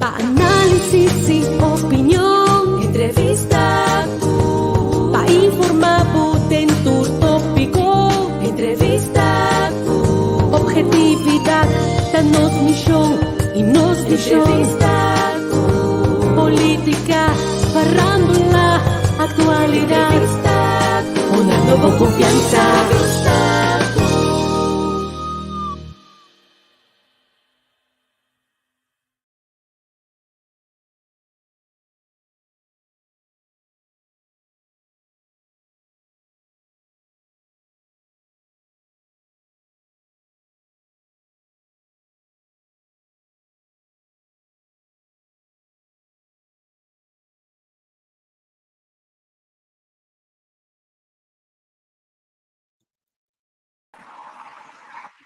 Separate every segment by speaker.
Speaker 1: Pa análisis y opinion. Entrevista cu. Pa informa bo den tur tópico. Entrevista cu. Objetividad ta nos misión y nos visión. Entrevista cu. Política, farándula, actualidad. Entrevista cu. Honrando bo confianza. Entrevista cu.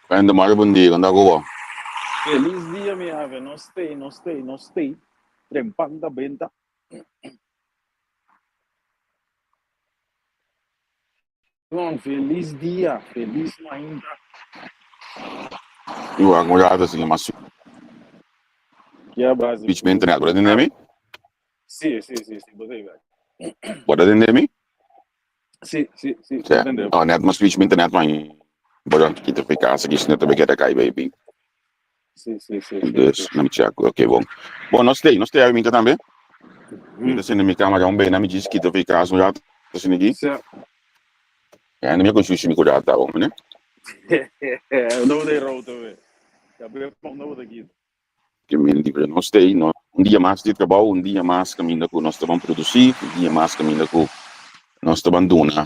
Speaker 2: Brenda, mari bon dia, kanta ku bo?
Speaker 3: Feliz dia mi ave, nos stay, nos stay, nos stay. Trempan ta benta. Bon, feliz dia, feliz mainta.
Speaker 2: Igual, un rato así, mas
Speaker 3: Kia base.
Speaker 2: switch mi internet. Bo ta tende mi?
Speaker 3: Sí, sí, sí, sí, bo ta igual.
Speaker 2: Bo ta tende mi?
Speaker 3: Sí, sí, sí,
Speaker 2: Sí.
Speaker 3: entendeu.
Speaker 2: Oh, net mas switch mi internet man. Bo ta kita fi casa ki net be keda kai baby.
Speaker 3: Sí, sí, sí, sí,
Speaker 2: Dus,
Speaker 3: sí.
Speaker 2: na mi check. Ok, bon. Bon, nos stay, nos stay awi minta tambe. Mi ta sende mi camera un bena, mi djis kita fi casa un rato asina aki.
Speaker 3: Sí.
Speaker 2: Ja, no mi con sushi mi curado ta bon, né?
Speaker 3: No de route we. Ja, be no de kita.
Speaker 2: Ke men di pero nos stay, no, un dia mas di trabou, un dia mas caminda cu nos ta ban produci, un dia mas caminda cu nos ta ban duna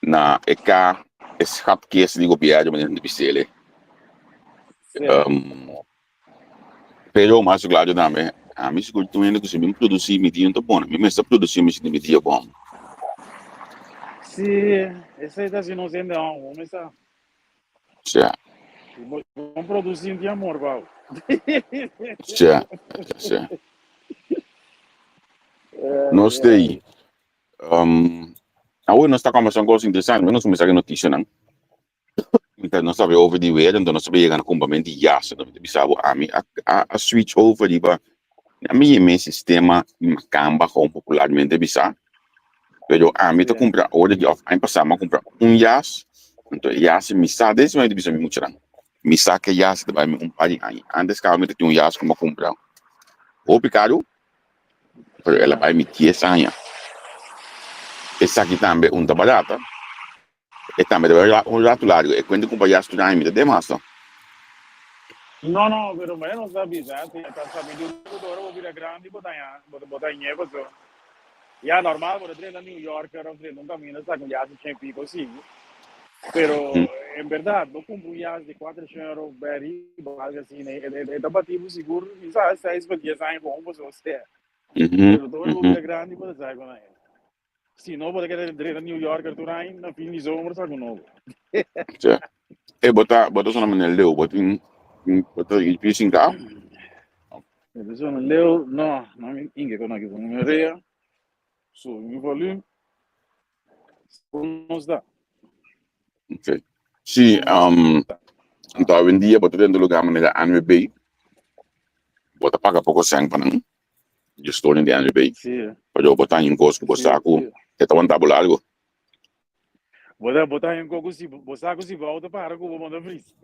Speaker 2: na e ka e schatkist di gobierno manera di bisele. Um, pero mas claro tambe, a mi sigur tin hende cu si mi produci mi dia no ta bon, mi mester produci mi sinti mi dia bon.
Speaker 3: Sí, esei ta si nos hende hon, mi sa.
Speaker 2: Sea.
Speaker 3: Bon produci di amor, bau.
Speaker 2: Sea, sea. Nos tei. Um, awor nos ta conversa un cosa interesante, nos cuminsa cu noticianan. Mientras nos ta over di weer, entonces nos ta yega na cumpramento di jas. Entonces mi ta bisa bo, ami a, a, a switch over riba, ami yeme sistema macamba, como popularmente bisa. Pero ami ta cumpra ora di of aña pasa mi a cumpra un jas, entonces e jas mi sa desde mi ta bisa mi muchanan, mi sa ke jas ta bai mi un par di aña. Antes caba mi ta tin un jas cu mi a cumpra hopi caro, pero el a bai mi dies aña. Esaki tambe un ta barata. E tambe ta bai un ratu largu. E kuenta ku payaso tur aña mi ta demas no.
Speaker 3: No no, pero maya nos ta bisa si ta sabiduria ku ora bo bira grandi bo ta haña bo ta hañ'é paso ya normal bo ta drenta New Yorker of drenta un kaminda sa ku un yas di shen piko si pero en berdad bo kumpra un yas di kuater shen euro beri bo algu asina e ta bati bo sigur mi sa seis pa dies aña bon paso osea pero ora bo bira grandi bo ta sa ku nan. Si no, bo ta keda drenta New Yorker tur aña na fin di zomer sa ku nobo.
Speaker 2: Sí. E bo ta bo ta sona manera leu, bo tin bo ta piercing ka?
Speaker 3: Mi ta sona leu, no, no mi inke kon aki mi orea, subi mi volume, nos da.
Speaker 2: Okay. Sí, um, anto awendia bo ta drenta lugar manera ANWB, bo ta paga poko sèn pa nan. Gestor di NVB.
Speaker 3: Sí.
Speaker 2: Pero bo ta un cos cu bo sa cu e ta wanta bo largo.
Speaker 3: Bo ta bo ta un cos cu si bo sa cu si bo auto para cu bo manda vries.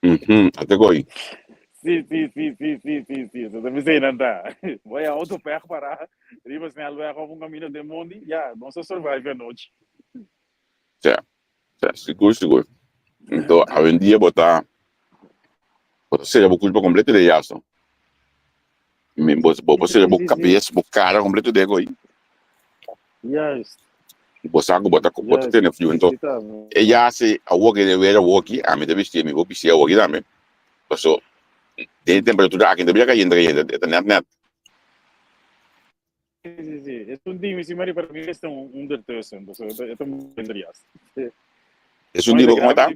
Speaker 2: Mhm, ate goy.
Speaker 3: Sí, sí, sí, sí, sí, sí, sí. Eso ta mi nan ta. Bo ya auto peg para riba snelweg of un camino den mondi, ya, nos a survive anochi.
Speaker 2: Sí, sí, sigur, sigur. Entonces, awendia bo ta Bo ta sera bo culpa completo de yaso. Mi bo bo bo sera bo cabes, bo cara completo de goy.
Speaker 3: Juist.
Speaker 2: Bo sa ku bo ta bo ta tene frio. Enton e yase awor ke de weer awor aki, ami ta bisti mi bo bisti awor aki tambe. Paso den e temperatura aki no ta bira cayente cayente, e ta net net.
Speaker 3: Sí, sí, sí. Es un ding, mi mari para mí está un ondertussen. Dus het is un jas.
Speaker 2: Es un ding, como ta?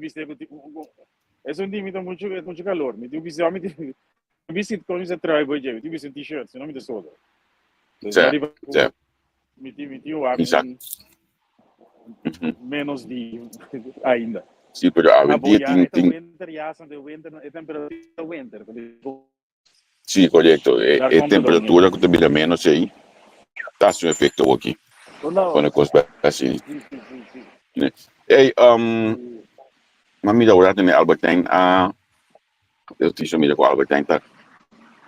Speaker 3: Es un ding, mi ta mucho, es mucho calor. Mi tu bisti, mi tu bisti con ese trui boy, mi tu bisti un t-shirt, si no mi te soda.
Speaker 2: Sí, sí.
Speaker 3: Mi ti, mi ti un menos di ainda.
Speaker 2: Sí, pero
Speaker 3: Ah,
Speaker 2: awe
Speaker 3: bo,
Speaker 2: dia
Speaker 3: ya,
Speaker 2: tin
Speaker 3: e ta
Speaker 2: tin
Speaker 3: winter ya, san de winter, e temperatura ta winter.
Speaker 2: Sí, korekto. E
Speaker 3: Daar
Speaker 2: e
Speaker 3: komt het ook neer.
Speaker 2: temperatura ku ta bira ménos ei ta hasi un efekto aki.
Speaker 3: Hola.
Speaker 2: Pone kos bai así.
Speaker 3: Sí, sí, sí, sí.
Speaker 2: Nee. Ey, um,
Speaker 3: Sí.
Speaker 2: m'a mira ora tene Albert Heijn a noticia mira ku Albert Heijn ta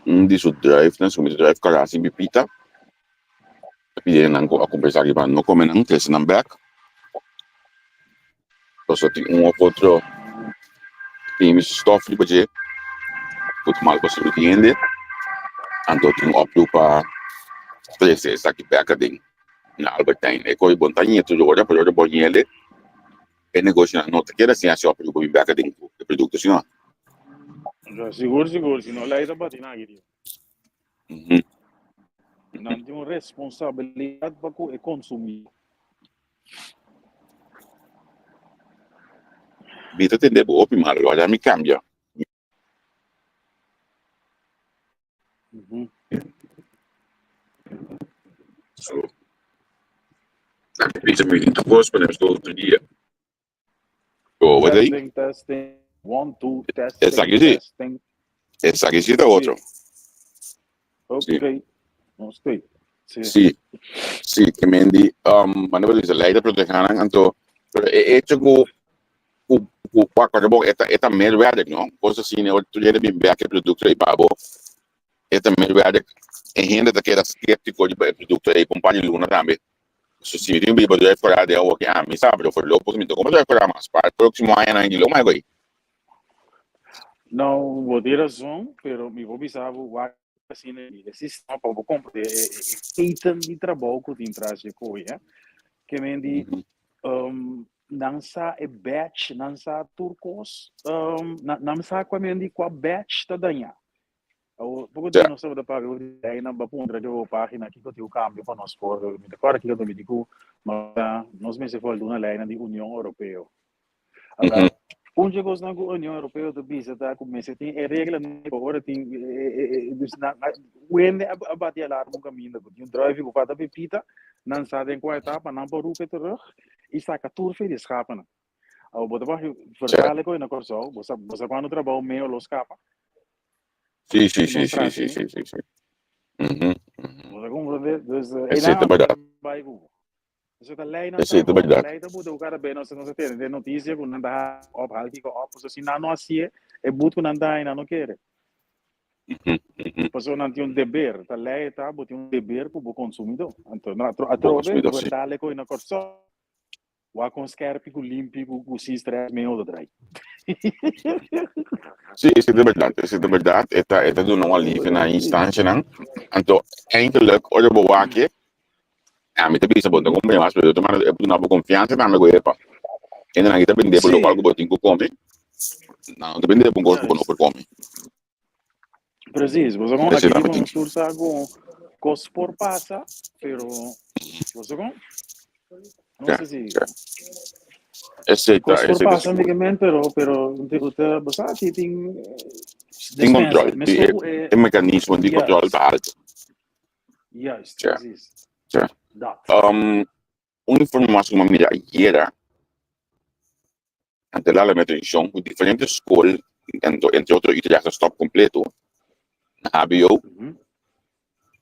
Speaker 2: un di su druifnan, su mi druif kara sin pipita. Ta pidi nan ku a kumpra esaki pa no kome nan, trese nan bek. Pasobra tin un of otro chemische stof riba dje ku ta mal pa salud di hende. Anto tin un oproep pa trese esaki bek aden na Albert Heijn. E koe bon ta ñe tur ora, pero ora bo ñele e negoshonan no ta keda sin hasi oproep pa bin bek aden ku e produkto, si no?
Speaker 3: Sigur, sigur. Si no lei ta bati nan aki riba. Nan tin un responsabilidat pa ku e konsumidó.
Speaker 2: Mi ta tende bo hopi mal, wak mi kambia. So, mi bisa mi tin kos pa nos otro dia. So, wat ei?
Speaker 3: Testing, testing, one, two, testing,
Speaker 2: Esaki sí.
Speaker 3: testing.
Speaker 2: Esaki sí ta otro.
Speaker 3: Sí. Ok, nos estoy. Sí.
Speaker 2: Sí, sí, que men di, um, manda pa bisa, lei ta proteha nan, anto, pero e hecho ku, ku, ku, wak, wak, bo, eta, eta meerwerk, no? Kos asina, ora tu yega bin bek e produkto ei pa bo, eta meerwerk, e hende ta keda skeptiko riba e produkto ei pa un par di luna tambe. So si mi tin un biba dor kora den awor ki ami sa, pero voorlopig mi ta como dor kora mas. Pa próximo aña nan di lo mai goy.
Speaker 3: No, bo tin razon, pero mi por bisa bo wak asina e sistema pa bo compra e e keten di trabou ku tin tras dje koe, eh. Ke men di nan sa e batch, nan sa tur kos, nan sa kua men di kua batch ta dañá. Awor, poko dia nos tabata papia over di leynan pa puntra riba bo pagina kiko tin ku kambia pa nos por. Mi ta kòrda kiko ta mi di ku nos mester folduna leynan di Union Europeo. Awor, un dje kosnan ku Union Europeo ta bisa ta ku mester tin e reglanan pa ora tin dus nan wende a bati alarma un kaminda ku tin un druifi ku falta pipita, nan sa den kua etapa nan por rupe terug i saka tur fe di schapennan. Awor bo ta por vertalen koe na Kòrsou, bo sa bo sa kuando trabou meo lo skapa?
Speaker 2: Sí, sí,
Speaker 3: Si
Speaker 2: sí,
Speaker 3: nos
Speaker 2: sí,
Speaker 3: traha
Speaker 2: sí,
Speaker 3: asina.
Speaker 2: sí, sí, sí. Mhm, mhm.
Speaker 3: Bo ta komprende? Dus
Speaker 2: Esei
Speaker 3: einan
Speaker 2: ta bèrdat.
Speaker 3: bai ku bo. Esei ta leinan
Speaker 2: Esei ta
Speaker 3: trabou,
Speaker 2: bèrdat.
Speaker 3: lei ta buta ku kada be nos nos ta tende den notisia ku nan ta haal op, haal kiko op, pasobra si nan no hasié, e but ku nan ta haña nan no kere.
Speaker 2: Mhm, mhm.
Speaker 3: Pasobra nan tin un deber, ta lei ta bo tin un deber ku bo konsumidó. Anto
Speaker 2: Bo
Speaker 3: atrobe
Speaker 2: konsumidó, sí.
Speaker 3: vertale koe na Kòrsou. Wak kon skerpi ku limpi ku ku sin stress meo ta drai.
Speaker 2: Sí, esei ta bèrdat, esei ta bèrdat. E ta e ta duna un alivio na instancianan. Anto eindelijk ora bo wak e, ami ta bisa bo ta kumpra mas, pero ta manda e duna bo konfiansa tambe ku epa hendenan aki ta bende bo lokual ku bo tin ku kome, nan no ta bende bo un kos ku bo no por kome.
Speaker 3: Precies, boso kon
Speaker 2: Esei
Speaker 3: aki
Speaker 2: tambe
Speaker 3: riba
Speaker 2: tin.
Speaker 3: nos tur sa ku kos por pasa, pero boso kon no
Speaker 2: Ja,
Speaker 3: sé si
Speaker 2: ja. Esei ta,
Speaker 3: kos por
Speaker 2: esei ta
Speaker 3: pasa
Speaker 2: sigur.
Speaker 3: únicamente, pero pero te bo sa ti tin
Speaker 2: Tin
Speaker 3: despensa,
Speaker 2: control, ti
Speaker 3: mesun
Speaker 2: e,
Speaker 3: ku e
Speaker 2: e mekanismo di control
Speaker 3: juist,
Speaker 2: ta alto.
Speaker 3: juist,
Speaker 2: Ja,
Speaker 3: precies.
Speaker 2: ja.
Speaker 3: Dat.
Speaker 2: Um, un informacion ku mi a mira ayera Ante la mi atencion cu diferente school, entre otro Utrecht a stop completo, na HBO,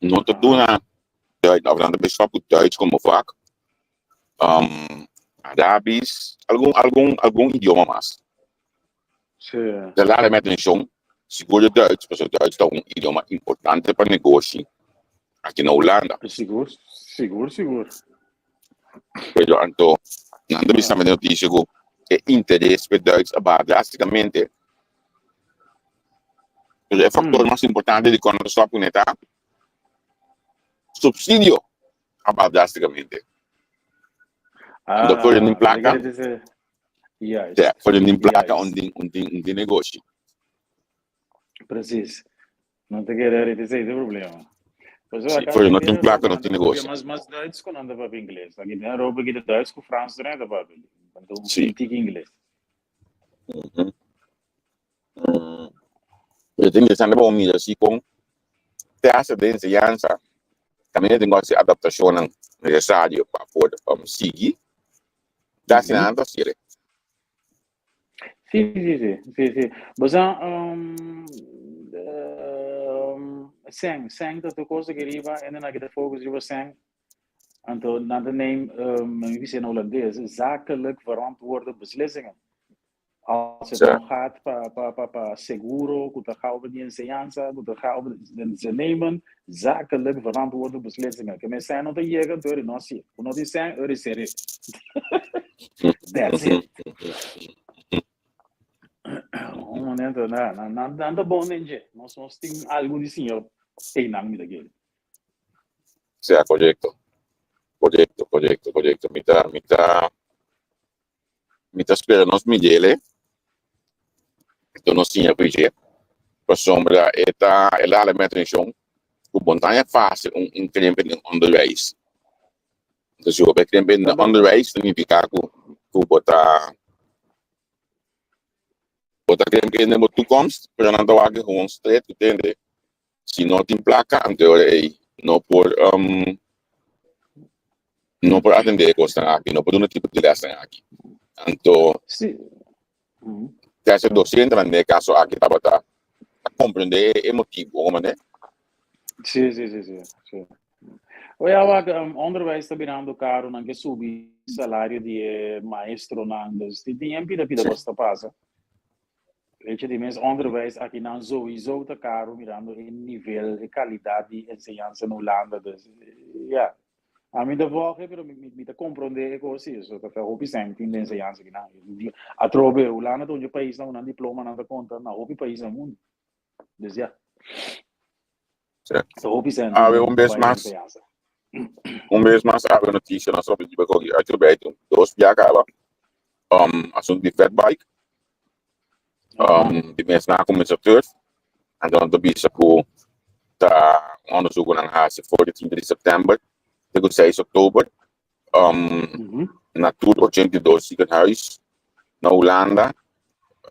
Speaker 2: no ta duna Duits, of nan ta bay stop cu Duits como vak, Arabisch, algun, algun, algun idioma mas. Ta la mi atencion, sigur de Duits, pasobra Duits ta un idioma importante pa negoshi aki na Hulanda.
Speaker 3: Sigur, sigur, sigur.
Speaker 2: Pero anto nan ta bisa mi den noticia cu e interes p'e Duits a baha drasticamente. Pero e factor mas importante di con nan ta stop cune ta subsidio a baha drasticamente. Anto for den placa, ja, for den placa un tin un tin un tin negoshi.
Speaker 3: Precies. No te kere ahorita ese es el problema. Por eso
Speaker 2: Sí,
Speaker 3: acá
Speaker 2: porque no
Speaker 3: aquí
Speaker 2: tin
Speaker 3: en
Speaker 2: placa,
Speaker 3: Europa
Speaker 2: no
Speaker 3: nan
Speaker 2: tin
Speaker 3: ta papia
Speaker 2: negoshi.
Speaker 3: mas mas Duits ku nan ta papia ingles. Aki den Europa kita Duits ku Frans nan ta papia. Anto un
Speaker 2: Sí.
Speaker 3: tiki ingles.
Speaker 2: Mhm. Pero ta interesante pa bo mira si kon te hasta den enseñansa también tin ku hasi adaptashonnan necesario pa por sigui. Ta asina nan ta hasiel.
Speaker 3: Sí, sí, sí, sí, sí. Bosa, um, um, seng, seng ta tur cosa que riba, en dan kita focus riba seng. Anto, nan ta neem, um, mi bisa in holandes, zakelijk verantwoorde beslissingen. Als het dan gaat pa, pa, pa, pa seguro, ku ta ga over die enseñanza, ku ta ga over, ze nemen zakelijk verantwoorde beslissingen. Ke men seng no ta yega, anto eri no si. Ku no tin seng, eri sere. That's it. Un momento, na, na, na, nan ta bon den dje. Nos, nos tin algo di siña einan mi ta kere.
Speaker 2: Sea, korekto. Korekto, korekto, korekto. Mi ta, mi ta, mi ta spera nos midele, enton nos siña ku dje, pasobra e ta, e la hala mi atenshon ku bo no ta haña fásil un un krempe den onderwijs. Enton si bo bai krempe den onderwijs ta nifiká ku ku bo ta bo ta krempe den bo toekomst, pero nan ta wak gewoon stret ku tende si no tin plaka anto e ora ei no por no por atendé e kosnan aki, no por duna tipo di lèsnan aki. Anto
Speaker 3: Sí.
Speaker 2: Tercer docentenan den e kaso aki tabata a komprendé e motibu, o manera?
Speaker 3: Sí, sí, sí, sí, sí. Oye, awak, um, onderwijs ta birando caro, nan ke subi salario di e maestronan, dus tin tin pida pida kos ta pasa. Hecho di mes onderwijs aki nan sowieso ta caro mirando e nivel, e calidad di enseñansa na Hulanda, dus ja. Ami ta volg e, pero mi, mi, mi ta comprende e cos si, so ta hopi sen tin de enseñansa aki nan. Atrobe, Hulanda ta un dje paisnan cu nan diplomanan ta conta na hopi pais na mundo. Dus ja.
Speaker 2: Sí.
Speaker 3: Ta hopi sen
Speaker 2: Awe
Speaker 3: tin
Speaker 2: un bes
Speaker 3: bai
Speaker 2: mas,
Speaker 3: enseñansa.
Speaker 2: un bes mas awe noticia nos sobre di koki uitgebreid dos bia caba. Asunto di fat bike. Di mes nan a cuminsa turf. Anto nan ta bisa cu ta un onderzoek cu nan haci for di 30 di september te cu 6 oktober. Na tur 82 ziekenhuis na Hulanda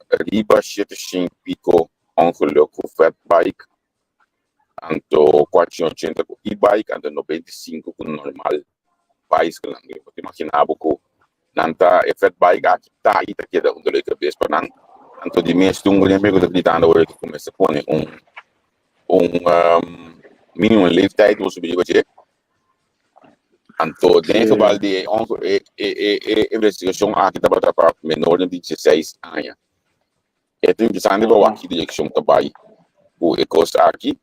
Speaker 2: riba 700 pico ongeluk cu fat bike, anto 480 cu e-bike, anto 95 cu normal bicycle nan. Bo ta imagina bo cu nan ta e fat bike aki ta y ta keda un dolor di cabes pa nan. Anto di mes tin un gremio cu ta gritando ora cu mester pone un un minimum leeftijd bo subi riba dje. Anto den e geval di e e e e investigacion aki tabata pa menornan di dieseis aña. E ta interesante pa wak ki direccion ta bay cu e cos aki,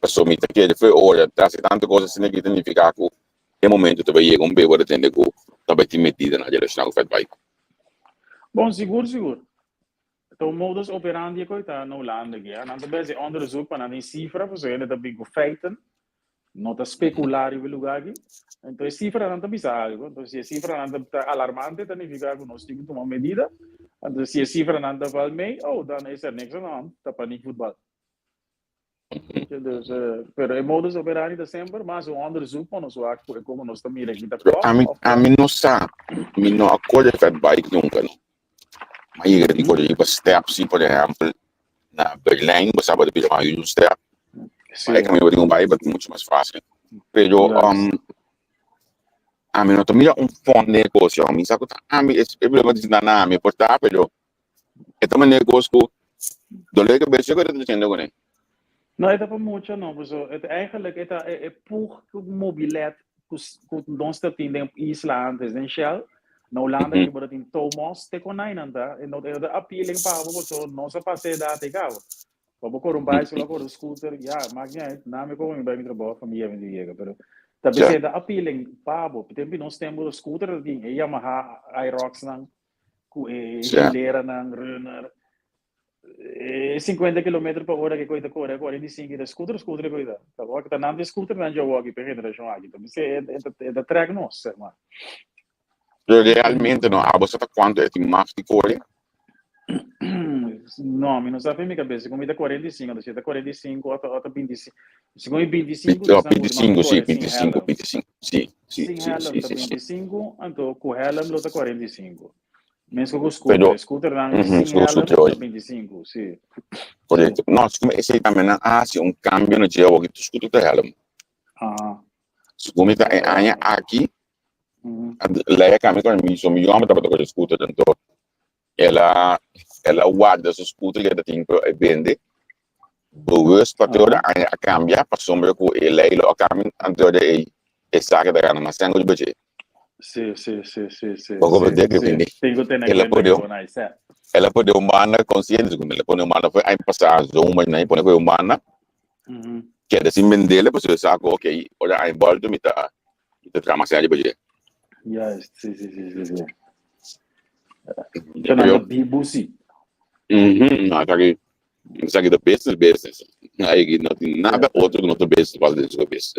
Speaker 2: pasobra mi ta kere fo'i ora ta haci tanto cos asina ki ta nifica cu e momento ta bay yega un bey bo ta tende cu ta bay tin medidanan relaciona cu fat bike.
Speaker 3: Bon, sigur sigur. Ta un modus operandi cu ta na Hulanda aki. Nan ta bezi onderzoek pa nan tin cifra, pasobra hende ta bin cu feiten. No ta speculá riba e lugá aki. Enton e cifranan ta bisa algo. Enton si e cifranan ta ta alarmante ta nifica cu nos tin cu tuma medida. Enton si e cifranan ta val mee, oh, dan is er niks aan de hand. Ta paniek voetbal. Dus, pero e modus operandi ta semper mas un onderzoek pa nos wak cu e como nos ta mira aki ta
Speaker 2: Pero
Speaker 3: klopt
Speaker 2: ami,
Speaker 3: of ta.
Speaker 2: ami no sa, mi no a kore fat bike nunca no. Mi a yega di kore riba step si, por ehempel, na Berlijn, bo sa bo ta bira mas un step.
Speaker 3: Sí.
Speaker 2: Bai caminda bo tin un bai, but mucho mas fácil. Pero,
Speaker 3: Juist.
Speaker 2: ami no ta mira un fond den e cos, yo. Mi sa cu ta ami, e problema di sinta na ami por ta, pero E ta manera kos ku dolor di kabes yo ku ta tresiendo kuné.
Speaker 3: No, e ta pa mucha no, paso e ta eigenlijk e ta e e pug ku mobilet ku ku nos ta tin den isla antes den Shell. Na Hulanda ki bo ta tin Tomos te konai nan ta, e no e no ta appealing pa bo paso nos a pasa e edat ei kaba. Pa bo kore un bicycle of kore un scooter, ya, maakt niet uit. Na mi komo mi bai mi trabou, famia mi ta yega, pero ta bisa e ta appealing pa bo. Tempo nos tempo scooter ta tin e Yamaha Aerox nan ku e hileranan, runner, e 50 kilometer pa ora ke koi ta kore, 45 ta scooter, scooter koi ta. Ta wak ta nan scooter nan dja wak pe generashon aki. Ta bisa e e ta trek nos, zeg maar.
Speaker 2: Pero realmente no, abo sa ta kuantu e tin mag di kore?
Speaker 3: No, mi no sa fe mi kabesa. Segun mi ta 45, anto si e ta 45 ota ota 25. Segun mi 25,
Speaker 2: No,
Speaker 3: dus nan moet mag
Speaker 2: 25, sí,
Speaker 3: kore sin
Speaker 2: 25,
Speaker 3: helm.
Speaker 2: 25, sí, sí,
Speaker 3: Sin
Speaker 2: sí,
Speaker 3: helm
Speaker 2: sí,
Speaker 3: ta
Speaker 2: sí, sí.
Speaker 3: 25, anto ku helm lo ta 45. Mesko ku scooter.
Speaker 2: Pero,
Speaker 3: Scooternan
Speaker 2: mhm,
Speaker 3: sin
Speaker 2: su
Speaker 3: helm
Speaker 2: scooter
Speaker 3: ta
Speaker 2: hoy.
Speaker 3: 25, sí.
Speaker 2: Correcto. No, segun mi esei tambe nan a hasi un cambio na dje awor ki tur scooter ta helm.
Speaker 3: Aha.
Speaker 2: Segun mi ta e aña aki,
Speaker 3: Mhm.
Speaker 2: a lei a cambia con mi, so mi yomber tabata kore scooter, anto. El a el a warda su scooter ku e ta tin pero e bende bewust pa te ora aña a kambia pasobra ku e lei lo a kambia anto ora ei e sa ku ta gana mas sèn ku di bach'é.
Speaker 3: Sí, sí, sí, sí, sí,
Speaker 2: Bo
Speaker 3: sí,
Speaker 2: comprende ke
Speaker 3: sí.
Speaker 2: bini?
Speaker 3: Tin ku tene
Speaker 2: El a
Speaker 3: kuenta
Speaker 2: pone
Speaker 3: ku nan sè.
Speaker 2: el a pone un banda konsiente ku el a pone un banda fue aña pasá zomer nan pone ku un banda keda sin bendele pasobra e sa ku okay ora aña bòlta mi ta mi ta traha mas sèn di bach'é.
Speaker 3: Juist, sí, sí, sí, sí, sí. Pero nan ta bibu sí.
Speaker 2: Mhm, no, esaki, esaki ta business, business. Ai, no tin nada otro ku no ta business pasa den su kabes.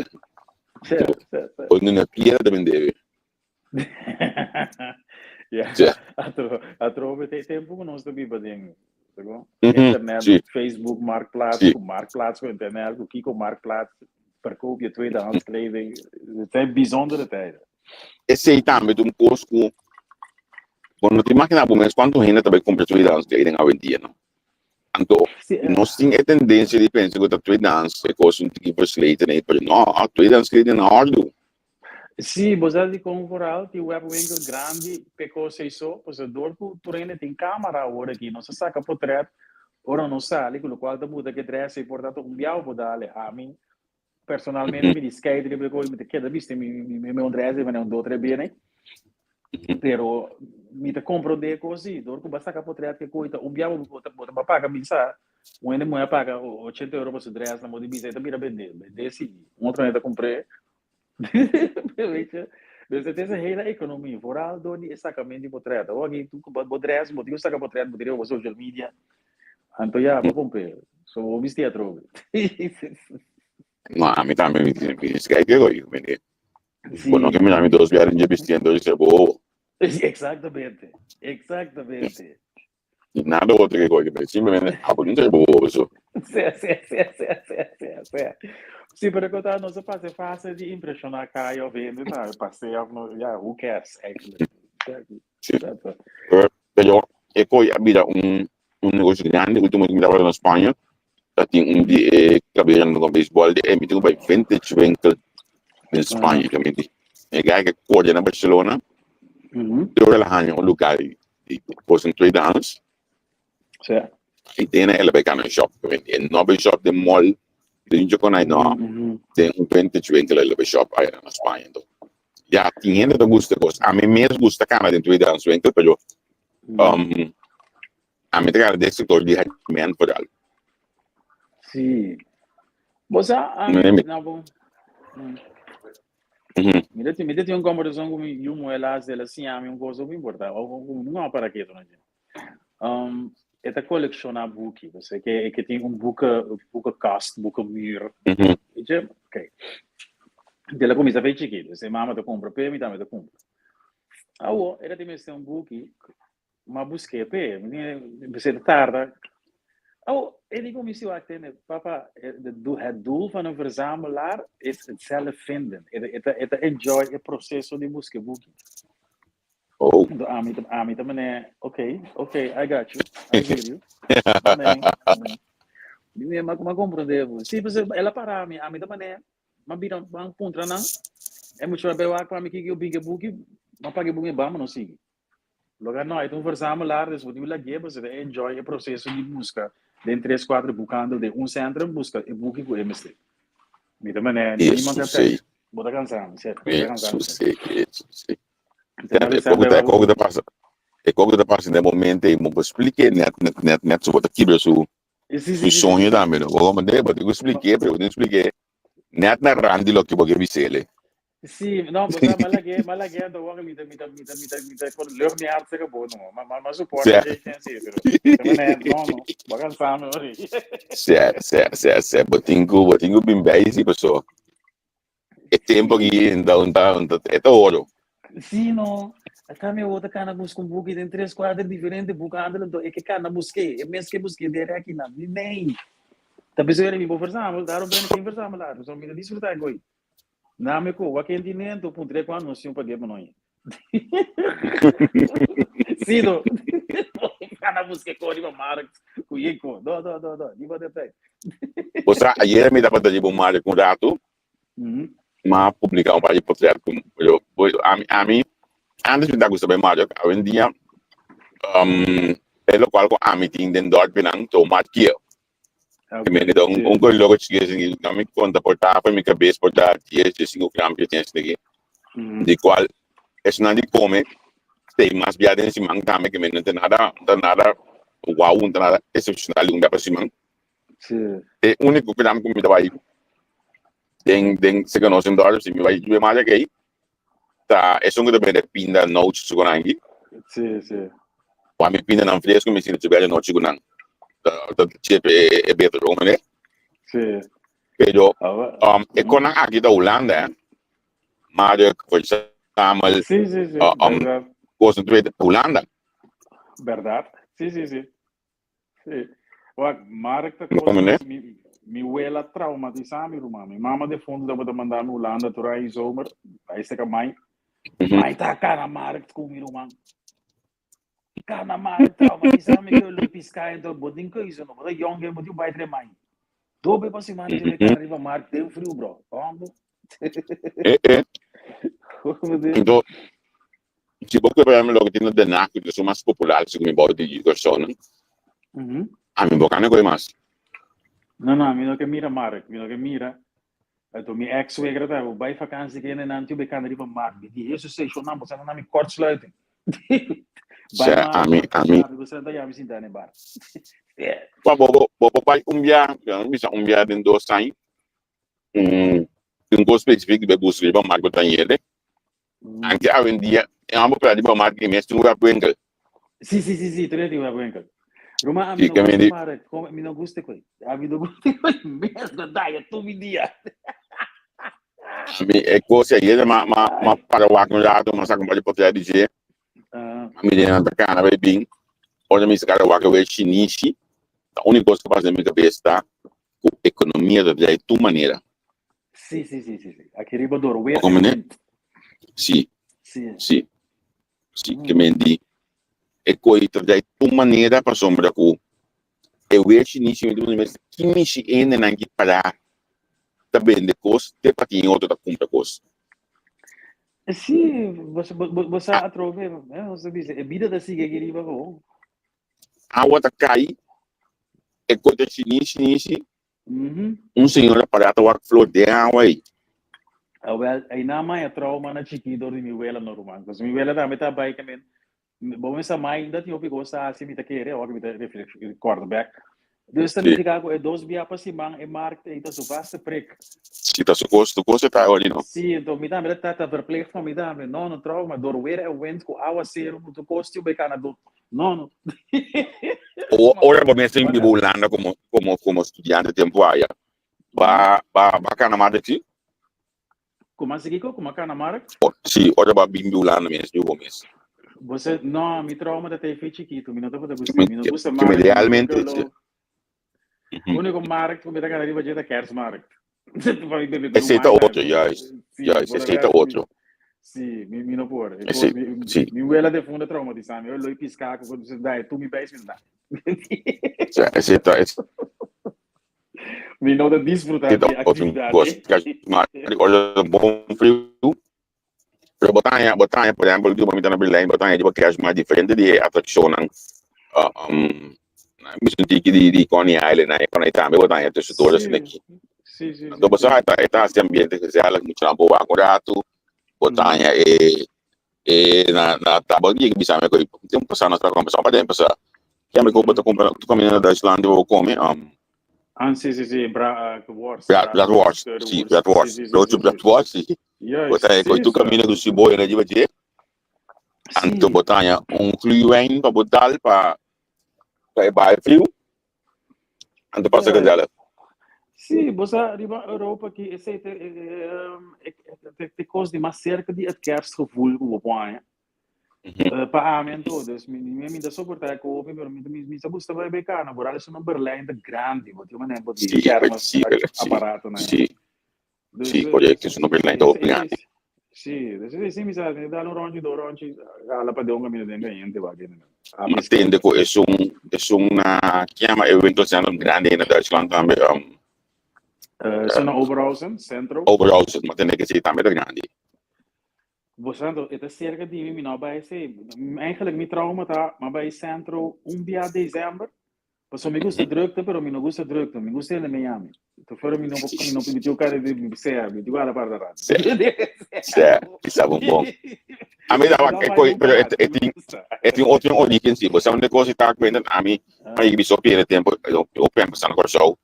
Speaker 3: Sí, sí, sí.
Speaker 2: Hoy no na piedra ta bendebe.
Speaker 3: Ja,
Speaker 2: Sí.
Speaker 3: atro, atrobe te tempo ku nos ta biba den, sego? Internet,
Speaker 2: Sí.
Speaker 3: Facebook, Marktplaats,
Speaker 2: Sí.
Speaker 3: ku Marktplaats ku internet, ku Kiko Marktplaats, verkoop je tweedehands kleding. Het zijn bijzondere tijden.
Speaker 2: Esei tambe ta un kos ku bo no ta imaginá bo mes kuantu hende ta bai kumpra tweedehands kleding awendia no. Anto nos tin e tendensia di pensa ku ta tweedehands e kos un tiki versleten ei, pero no, tweedehands kleding na òrdu.
Speaker 3: Sí, bo sa dikon vooral tin webwinkel grandi p'e kos ei so, pasobra dor ku tur hende tin kamera awor aki, nos ta saka potret ora nos sali, ku lokual ta buta ke dress ei por ta ta un biaha bo dale. Ami personalmente mi di skate riba e kos, mi ta keda bisti mi mi mi un dress ei manera un dos tres bia nei. Pero mi ta komprondé e kos si, dor ku bo a saka potret ke koi ta un biaha bo ta bo ta paga mi sa un hende muhé a paga ochenta euro pa su dress nan bo di bisa e ta bira bendé, bendé si un otro hende ta kumpr'é. Weet je? Dus het is een hele economie, vooral door die sakamento di potret. Awor aki tu bo dress, bo tin ku saka potret, bo tin riba bo social media. Anto ya, bo komp'é. So bo bisti atrobe.
Speaker 2: No, ami tambe mi mi skei ke goy, mi di. Bo no ke mira mi dos biaha den bisti anto di bo wowo.
Speaker 3: Exactamente, exactamente.
Speaker 2: Ni nada otro ke goy, simplemente abo no ta bo wowo so.
Speaker 3: Sí, sí, sí, sí, sí, sí, sí. Sí, pero ku ta nos a pasa e fase di impreshoná kaya of hende ta pasea of no, ya, who cares eigenlijk.
Speaker 2: Sí. Pero e koe a bira un un negoshi grandi ultimo ku mi tabata na Spaña ta tin un di e kaberonan ku beisbòl di e mi tin ku bai vintage winkel den Spaña ku mi di e guy ke kore na Barcelona tur el a haña un lugar di kos en tweedehands i den el a bai kana shop e no bai shop den mall den Choconay no den un vintage winkel el a bai shop aya na Spaña Ya, tin hende ta gusta e kos. Ami mes gusta kana den tweedehands winkel, pero um, ami ta kana den sector di hardman vooral.
Speaker 3: Sí. Bo sa, ami,
Speaker 2: Nee, mi-
Speaker 3: na bo.
Speaker 2: Mhm.
Speaker 3: Mi ta tin un conversacion cu mi yu muhe laatst, el a siña mi un cosa hopi importante, of of mi no para ketu na dje. Um, e ta colecciona buki, dus e ke, e ke tin un boeken, boekenkast, boekenmuur. Weet je? Oké. El a cuminsa fe chikito, dus e mama ta cumpra p'e, mi tambe ta cumpra. Awo, e ta tin mester un buki, m'a busk'é p'e, mi tin, mi ta tarda. Awo, e di ku mi si wak tende, papa, het doel van een verzamelaar is het zelf vinden. E ta, e ta enjoy e proceso di buska e buki.
Speaker 2: Oh.
Speaker 3: Anto ami ta, ami ta mane, ok, ok, I got you, I hear you. Amén, amén. Mi mi ma ma comprende bo. Sí, pues el a para mi, ami ta mane, ma bira ban puntra nan. E mucho a bai wak pa mi kiki yo bin ke buki, ma paga e buki ban ma no sigui. Loke no, e ta un verzamelaar, dus bo tin lag'é pasobra e enjoy e proceso di buska den tres, cuatro boekhandel den un centrum buska e buki ku e mester. Mi ta mane, niemand
Speaker 2: Eso
Speaker 3: ta
Speaker 2: sí.
Speaker 3: Bo ta cansa mi, cierto. Bo ta cansa
Speaker 2: Eso
Speaker 3: mi.
Speaker 2: sí, eso sí.
Speaker 3: Te na
Speaker 2: E
Speaker 3: bisa
Speaker 2: koko ta, e
Speaker 3: beba
Speaker 2: koko ta pasa, e koko ta pasa den momento ei, bo por expliké net, net, net, net so bo ta kibra su,
Speaker 3: Sí, sí,
Speaker 2: su
Speaker 3: sí, sí,
Speaker 2: soño
Speaker 3: sí.
Speaker 2: tambe, no? Bo comprende? Bo tin ku expliké, pero bo tin ku expliké net na rand di loke bo ke bis'é.
Speaker 3: Sí, no, bo sa malagé, malagé anto wak mi ta mi ta mi ta mi ta mi ta kon lucht mi hartstikke bo no. Ma ma ma support
Speaker 2: Sè.
Speaker 3: je ken sí, pero te mane no no, bo cansa mi ori.
Speaker 2: Sè, sè, sè, sè, bo tin ku, bo tin ku bin bij sí, paso e tempo aki ta un ta un ta e ta oro.
Speaker 3: Sí no, ata mi awor ta kana buska un buki den tres kuater diferente boekhandel anto e ke kana busk'é, e mes ke busk'é den rekinan. Mi mei ta bisa mi bo verzamel, daarom ben ik geen verzamelaar, pasobra mi ta disfrutá e koi. Nami ku wak entendimento puntr'é ku anuncio pa ge pa noi. Sí, no. Kana buska ko riba markt ku yeko. Do, do, do, do. Di bota tijd.
Speaker 2: Bo sa, ayera mi tabata riba un markt un ratu, m'a publica un par di portret ku yo, bo, ami, ami, antes mi ta gusta bai markt, awendia. Um, e lokual ku ami tin den dorpinan ta un mat kieu.
Speaker 3: Ok,
Speaker 2: Mi ta un
Speaker 3: sí.
Speaker 2: un kos loko chikis asina ki mi konta por ta pa mi kabes por ta dies, diesinko krampia tin asina ki. Di kual esnan di kome stay mas bia den siman tambe ke mi no ta nada no ta nada wow no ta nada excepcional di un bia pa siman.
Speaker 3: Sí.
Speaker 2: E úniko kram ku mi ta bai den den seka nos den dorp si mi bai jubi mas akei ta esun ku ta bende pinda nochi su ku nan aki.
Speaker 3: Sí, sí.
Speaker 2: Wak mi pindanan fresco mi sinti jubi anochi ku nan ta ta chepe e e beter bo comprende.
Speaker 3: Sí.
Speaker 2: Pero
Speaker 3: Awa.
Speaker 2: um e konan aki ta Hulanda eh. Mark, verzamel,
Speaker 3: Sí, sí, sí,
Speaker 2: um,
Speaker 3: berdad.
Speaker 2: cosnan tu weet Hulanda.
Speaker 3: Berdad. Sí, sí, sí. Sí. Wak, Mark ta
Speaker 2: No
Speaker 3: cos
Speaker 2: comprende?
Speaker 3: mi, mi wela traumatisa mi ruman. Mi mama defunto tabata manda mi Hulanda tur aña zomer, ahí seka mai. Mai ta kana Mark ku mi ruman. Kana Mark traumatisa mi ke lo pisca ento bo tin keuze no, bo ta yong bo tin bai tre mai. Dobe pa semana te me kana riba Mark den friu bro. Hombre.
Speaker 2: Eh, eh. Ento, si bo kue mi loke tin na Den Haag, ku mas popular segun mi bou di Kòrsou, ami bo kana kue mas.
Speaker 3: No, no, mi no ke mira Mark, mi no ke mira. Anto mi ex suegra ta, bo bai vakantie ke nan tin be kana riba Mark. Mi di, Jesus sei, shonnan, bo sa na mi kortsluiting. Bai
Speaker 2: Sè,
Speaker 3: Mark,
Speaker 2: ami, ami.
Speaker 3: sabi, bo sa ta yami sinta na e bar.
Speaker 2: Pa bo, bo, bo bai un bia, mi bisa un bia den dos aña. Un kos spesifik di buska riba mark bo ta yende. Anke awendia e homber pra riba mark di mes tin un webwinkel.
Speaker 3: Si, si, si, si, tur tin webwinkel. Ruma, ami
Speaker 2: Si,
Speaker 3: no
Speaker 2: ke
Speaker 3: gusta
Speaker 2: mi di.
Speaker 3: mark, kom, mi no gusta koi. Ami no gusta koi mes, no daya tur mi dia.
Speaker 2: Ami e kos ayera ma ma ma para wak un rato, ma saka un par di potret di dje. Ma mi den nan ta kana bai bin. Ora mi saka wak e wei shinishi, ta uniko kos ku pasa den mi kabes ta ku ekonomia ta drai tur manera.
Speaker 3: Sí, sí, sí, sí, sí. Aki riba door weer
Speaker 2: Como
Speaker 3: en
Speaker 2: ne?
Speaker 3: wind.
Speaker 2: Sí,
Speaker 3: Sí.
Speaker 2: sí, sí. Ke men di e koi ta drai tur manera pasobra ku e weer shinishi mi ta puntra mi mes ki mishi hendenan ki para ta bende kos te pa tin otro ta kumpra kos.
Speaker 3: Sí, bo, bo, bo sa atrobe, eh, bo sa bisa, e bida ta sigui aki riba gewoon.
Speaker 2: Awa ta kai, e koi ta shinishi nishi, un señora pará ta wak flor den awa ei.
Speaker 3: Awel, einan mai a trauma na chikí dor di mi wela no ruman. Pasobra mi wela tambe ta bai kamen. Bo mester mai ainda tin hopi kos ta hasi mi ta kere awor ku mi ta kòrda bèk. Dus ta nifiká ku e dos bia pa siman e markt ei ta su vaste prik.
Speaker 2: Si ta su kos, su kos e ta awor no.
Speaker 3: Si, enton mi tambe ta ta verplicht pa mi tambe. No, no trauma, dor weer e wind ku awaseru ku tur kos tin bai kana do. No, no.
Speaker 2: Ora bo mester biba Hulanda komo komo komo studiante tempu aya, ba ba ba kana markt si?
Speaker 3: Kuma si kiko? Kuma kana markt?
Speaker 2: Si, ora bo a bin di Hulanda mes, di bo mes.
Speaker 3: Bo sa, no, mi trauma ta te fe chikitu, mi no tabata gusta, mi no gusta
Speaker 2: Ki mi
Speaker 3: markt, mi no
Speaker 2: realmente, si.
Speaker 3: lo. Único markt ku mi ta kana riba dje ta kerstmarkt. Pa mi bebe
Speaker 2: Esei ta
Speaker 3: glühwein
Speaker 2: otro,
Speaker 3: tambe.
Speaker 2: juist,
Speaker 3: Sí,
Speaker 2: juist,
Speaker 3: por
Speaker 2: esei ta
Speaker 3: rest mi,
Speaker 2: otro.
Speaker 3: sí, mi, mi no por. E kos,
Speaker 2: Esei,
Speaker 3: mi,
Speaker 2: sí.
Speaker 3: mi wela de funda traumatisa mi. Oi, loi piská ku ku dai tu mi beis mi no da.
Speaker 2: Sa, esei ta, esei
Speaker 3: Mi no ta disfruta
Speaker 2: ta
Speaker 3: di
Speaker 2: otro
Speaker 3: aktividat
Speaker 2: kos.
Speaker 3: ei.
Speaker 2: Kerstmarkt, ora bon friu, Pero bo ta haña, bo ta haña, por ehempel, di bo mi ta na Berlijn, bo ta haña riba Kerstmarkt diferente di e atraccionnan, um, mi sinti ki di, di Coney Island, na e Coney tambe bo ta haña tussendoor asina
Speaker 3: Sí,
Speaker 2: aki.
Speaker 3: sí, sí,
Speaker 2: Anto
Speaker 3: sí,
Speaker 2: bo
Speaker 3: sí.
Speaker 2: sa, e ta, e ta hasi ambiente gezellig, muchanan por wak un ratu, bo ta haña e, e na, na tabel di bisa mi ku tempu pasá nos ta kombersá, un par di aña pasá, kende ku bo ta kumpra, tu kaminda na Duitsland bo kome, um,
Speaker 3: Ah, sí, sí, sí, bra, uh, worst,
Speaker 2: brat,
Speaker 3: bratwurst,
Speaker 2: bratwurst, sí,
Speaker 3: currywurst. Sí,
Speaker 2: bratwurst,
Speaker 3: sí, sí,
Speaker 2: broodje
Speaker 3: sí, sí.
Speaker 2: bratwurst, sí. Bo
Speaker 3: Juist,
Speaker 2: ta
Speaker 3: sí,
Speaker 2: koe tu
Speaker 3: sa.
Speaker 2: camina ku siboya na riba dje, anto
Speaker 3: Sí.
Speaker 2: bo ta haña un glühwein pa bo dal pa pa e baha e friu, anto pasa
Speaker 3: Ja,
Speaker 2: gezellig.
Speaker 3: sí, bo sa riba Europa ki esei te, te, te kos di mas cerca di het kerstgevoel ku bo por haña. Pa ami anto, dus mi, mi, mi ta soporta e kopi, pero mi, mi, mi sa gusta bai bai kana, vooral esei na Berlijn ta grandi, bo tin manera bo di
Speaker 2: Sí,
Speaker 3: kermis
Speaker 2: sí, sí,
Speaker 3: aparato nan.
Speaker 2: sí,
Speaker 3: Dus,
Speaker 2: sí, correcto, eso no Berlijn ta hopi grandi.
Speaker 3: Sí, dus esei sí mi sa, mi dal un rondje, dos rondje, hala pa den un camino den cayente wak den.
Speaker 2: Mi tende ku esun, esun na, ki yama e winkelcentrum grandi na Duitsland tambe, um,
Speaker 3: Eso na Oberhausen, centro.
Speaker 2: Oberhausen, mi tende ku esei tambe ta grandi.
Speaker 3: Bo santo, e ta cerca di mi, mi no a bai esei. Eigenlijk mi trauma ta, mi a bai centro un bia december, pasobra mi gusta drukte, pero mi no gusta drukte, mi gusta hende Miami. Tofuera mi no mi no mi tin cara di sea, mi tin guarda para atrás.
Speaker 2: Sí, sí, bisa bon bon. A mi daba e koi, pero e e tin e tin otro origen sí. Bo sa un de kos ta kwenta ami, pa yega biso pierde tempo, yo pensa na Kòrsou,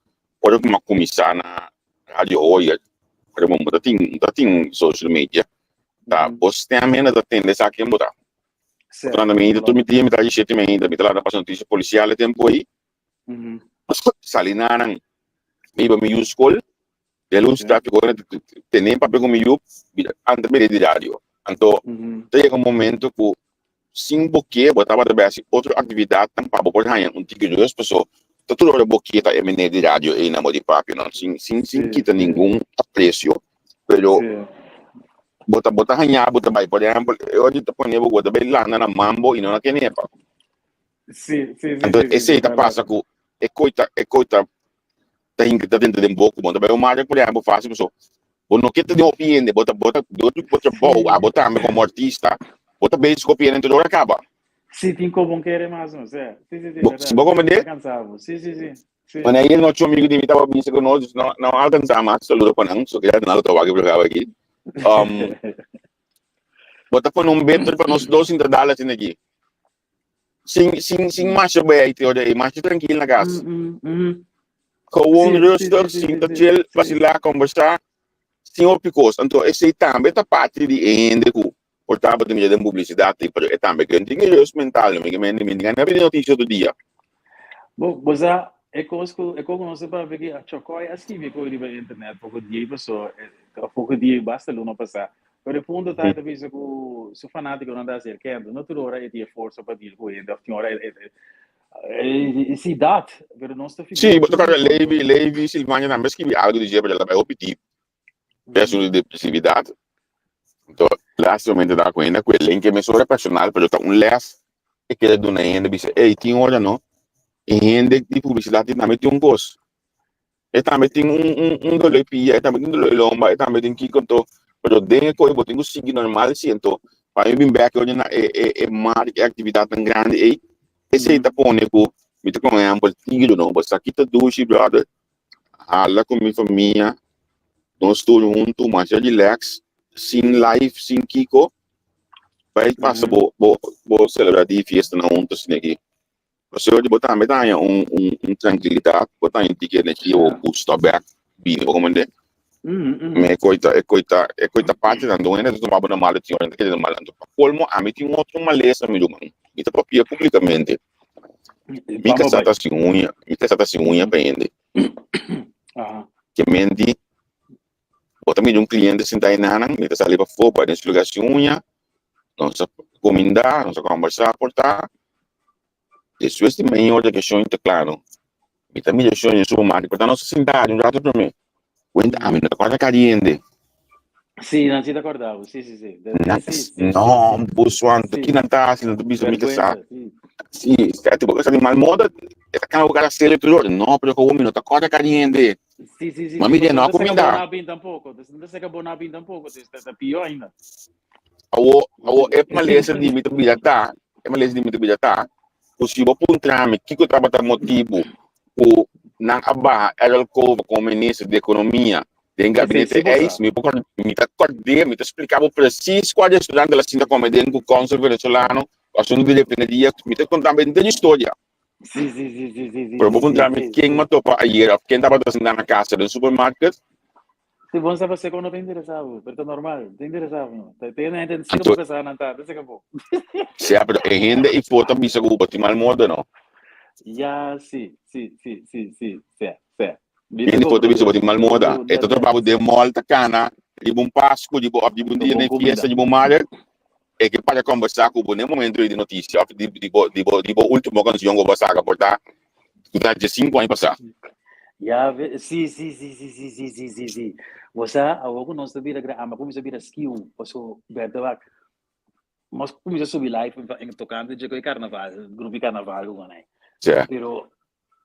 Speaker 2: Ora ku mi a kuminsá na Radio Hoyer, ora bo ta tin ta tin social media, ta bo stem hende ta tende esaki ken bo ta. Otrando mi tur mi dia mi ta haci shete mi ainda, mi ta lanta pasa notisia polisial e tempu ei, sali nanan, mi iba mi yu skol, den lus trafiko tene papia ku mi yu, mi ta anda bira di radio. Anto ta yega un momento ku Sin bo ke, bo tabata bai hasi otro aktividatnan pa bo por haña un tiki rus, paso ta tur ora bo ke ta e meneer di radio ei na bo di papia no, sin sin sin kita ningun apresio, pero bo ta bo ta haña bo ta bai, por ehempel e ora di ta pone bo, bo ta bai landa na mambo i no na kenepa. Anto esei ta pasa ku e koi ta e koi ta ta hinka ta dentro den bo ku bo no ta bai un mara por ehempel fácil paso Bo no ke ta den hopi hende, bo ta bo ta dor di bo trabou, abo tambe komo artista, bo ta bezig ku hopi hende tur ora kaba.
Speaker 3: Sí, tin ko bon kere mas no, sí. Sí, sí, sí,
Speaker 2: Bo, si
Speaker 3: verdad.
Speaker 2: bo
Speaker 3: Ta
Speaker 2: komprendé?
Speaker 3: kansa bo. Sí, sí, sí. Sí.
Speaker 2: Wanneer ayer nochi un amigo di mi tabata bisa ku nos, no, no alkansá mas, saludo pa nan, so ke ya nan lo ta wak e programa aki. Um, bo ta pone un beter pa nos dos sinta dal asina aki. Sin, sin, sin masha bij te ora ei, masha trankil na kas. Gewoon
Speaker 3: Sí, sí,
Speaker 2: rustig,
Speaker 3: sí, sí, sí,
Speaker 2: sinta
Speaker 3: sí,
Speaker 2: chill,
Speaker 3: sí.
Speaker 2: vacilá, conversá, sin hopi kos. Anto esei tambe ta parti di e hende ku por tabata mira den publisidat ei, pero e tambe ke tin e rust mental, mi ke mende mi tin gana di notisia otro dia.
Speaker 3: Bo, bo sa, e kos ku, e kos ku nos ta papia aki, a Chokoy a skibi e kos riba internet poko dia ei pasó, poko dia ei basta luna pasá. Pero e punto ta, e ta bisa ku su fanátikonan ta aserkendo. No tur ora e tin e forsa pa deal ku hende, òf tin ora e, e, e, e, sí, dat. Pero nos ta
Speaker 2: Sí,
Speaker 3: figura
Speaker 2: bo ta
Speaker 3: tur
Speaker 2: kòrda
Speaker 3: cuando.
Speaker 2: Levi, Levi Silvania tambe a skibi algu di dje, pero el a bai hopi diep den asuntu di depresividat. Anto, lástimamente ta ku hende ku e lenke mesora personal, pero ta un lès e kere duna hende, bisa, ey, tin ora no, e hende di publisidat tambe tin un kos. E tambe tin un un un dolor di pia, e tambe tin dolor di lomba, e tambe tin kiko anto, pero den e koe bo tin ku sigui normal si anto pa mi bin bek oye na e e e mar e aktividatnan grandi ei, esei ta pone ku mi ta kon ehèmpel tiro no, bo sa ki ta dushi brother, hala ku mi famia, nos tur huntu masha relax, sin life, sin kiko, bai pasa bo bo bo selebrá di fiestanan huntu asina aki. Pasobra di bo tambe ta haña un un un trankilidat, bo ta haña un tiki energia, bo gusta bek bini, bo comprende? Me e koi ta e koi ta e koi ta parti tanto un hende ta tuma bo na malo tin ora ta kere na malo. Anto pa kolmo ami tin un otro malesa mi ruman, mi ta papia publikamente. Mi
Speaker 3: Vamos
Speaker 2: kasá
Speaker 3: bai.
Speaker 2: ta sin uña, mi kasá ta sin uña pa hende. Ke menti bo ta mira un kliente sintá enanan, mi ta sali pafó bai den su lugá sin uña, nos a kumindá, nos a kòmbersá por ta. Despues di meia ora ke shon ta klaro, mi ta mira shon den supermarket, por ta nos a sinta un rato promé. Kuenta ami no ta kòrda kari hende.
Speaker 3: Sí, nan sí ta kòrda bo. Sí, sí, sí. De,
Speaker 2: Nan,
Speaker 3: sí, sí, sí,
Speaker 2: no,
Speaker 3: sí.
Speaker 2: boso anto,
Speaker 3: Sí.
Speaker 2: ki nan ta hasi? Nan ta bisa mi ke sa.
Speaker 3: Vergüenza, sí.
Speaker 2: Sí, esaki bo ke sa di mal moda, e ta kaba bo kara serio tur ora. No, pero komo mi no ta kòrda kari hende.
Speaker 3: Sí, sí, sí,
Speaker 2: Ma
Speaker 3: sí.
Speaker 2: mi
Speaker 3: Pasobra
Speaker 2: no
Speaker 3: no
Speaker 2: a
Speaker 3: ta saka bo
Speaker 2: kuminda.
Speaker 3: na bin tampoko. No ta saka bo na bin tampoko. Ta, ta pió ainda.
Speaker 2: Awo, awo e malesa di mi ta bira ta, e malesa di mi ta bira ta, ku si bo puntra mi kiko tabata motibu ku nan a baha Errol Cova komo minister di ekonomia den
Speaker 3: Esei
Speaker 2: gabinete
Speaker 3: si bo
Speaker 2: eis,
Speaker 3: sa.
Speaker 2: mi por mi ta kòrd'é, mi ta splika bo presis kua restaurant el a sinta kome den ku kònsul venezolano, ku asuntu di refineria, mi ta konta bo henter historia.
Speaker 3: Sí, sí, sí, sí, sí, sí,
Speaker 2: Pero bo
Speaker 3: sí, sí,
Speaker 2: puntra mi
Speaker 3: sí,
Speaker 2: ken
Speaker 3: sí.
Speaker 2: mi a topa ayer òf ken tabata sinta na kasa den supermarket,
Speaker 3: Si bon sa pasé no ta interesá bo, pero ta normal, ta interesá bo no. Ta tiene gente sí
Speaker 2: anto
Speaker 3: bo sa nan ta, ta se bo.
Speaker 2: sea, pero e hende i for ta bisa ku bo tin mal moda no.
Speaker 3: Ya, sí, sí, sí, sí, sí, sí, sí. Mi ta
Speaker 2: Hende for ta bisa bo
Speaker 3: comprende.
Speaker 2: tin mal moda.
Speaker 3: Bo
Speaker 2: E ta topa bo den mall ta kana riba un Pasku, riba òf riba un
Speaker 3: bo
Speaker 2: dia
Speaker 3: bon
Speaker 2: den fiesta,
Speaker 3: comida.
Speaker 2: riba un markt, e ke para kombersá ku bo den momento ei di notisia òf di di bo di bo di bo último kanshon ku bo a saka por ta ku ta diesinku aña pasá.
Speaker 3: Ya ve, sí, sí, sí, sí, sí, sí, sí, sí, sí. Bo sa, awor ku nos ta bira gran, amba kuminsá bira skiu, paso berde wak. Nos kuminsá subi live en tokante dje ku e karnaval, grupo di karnaval ku nan.
Speaker 2: Sè.
Speaker 3: Pero,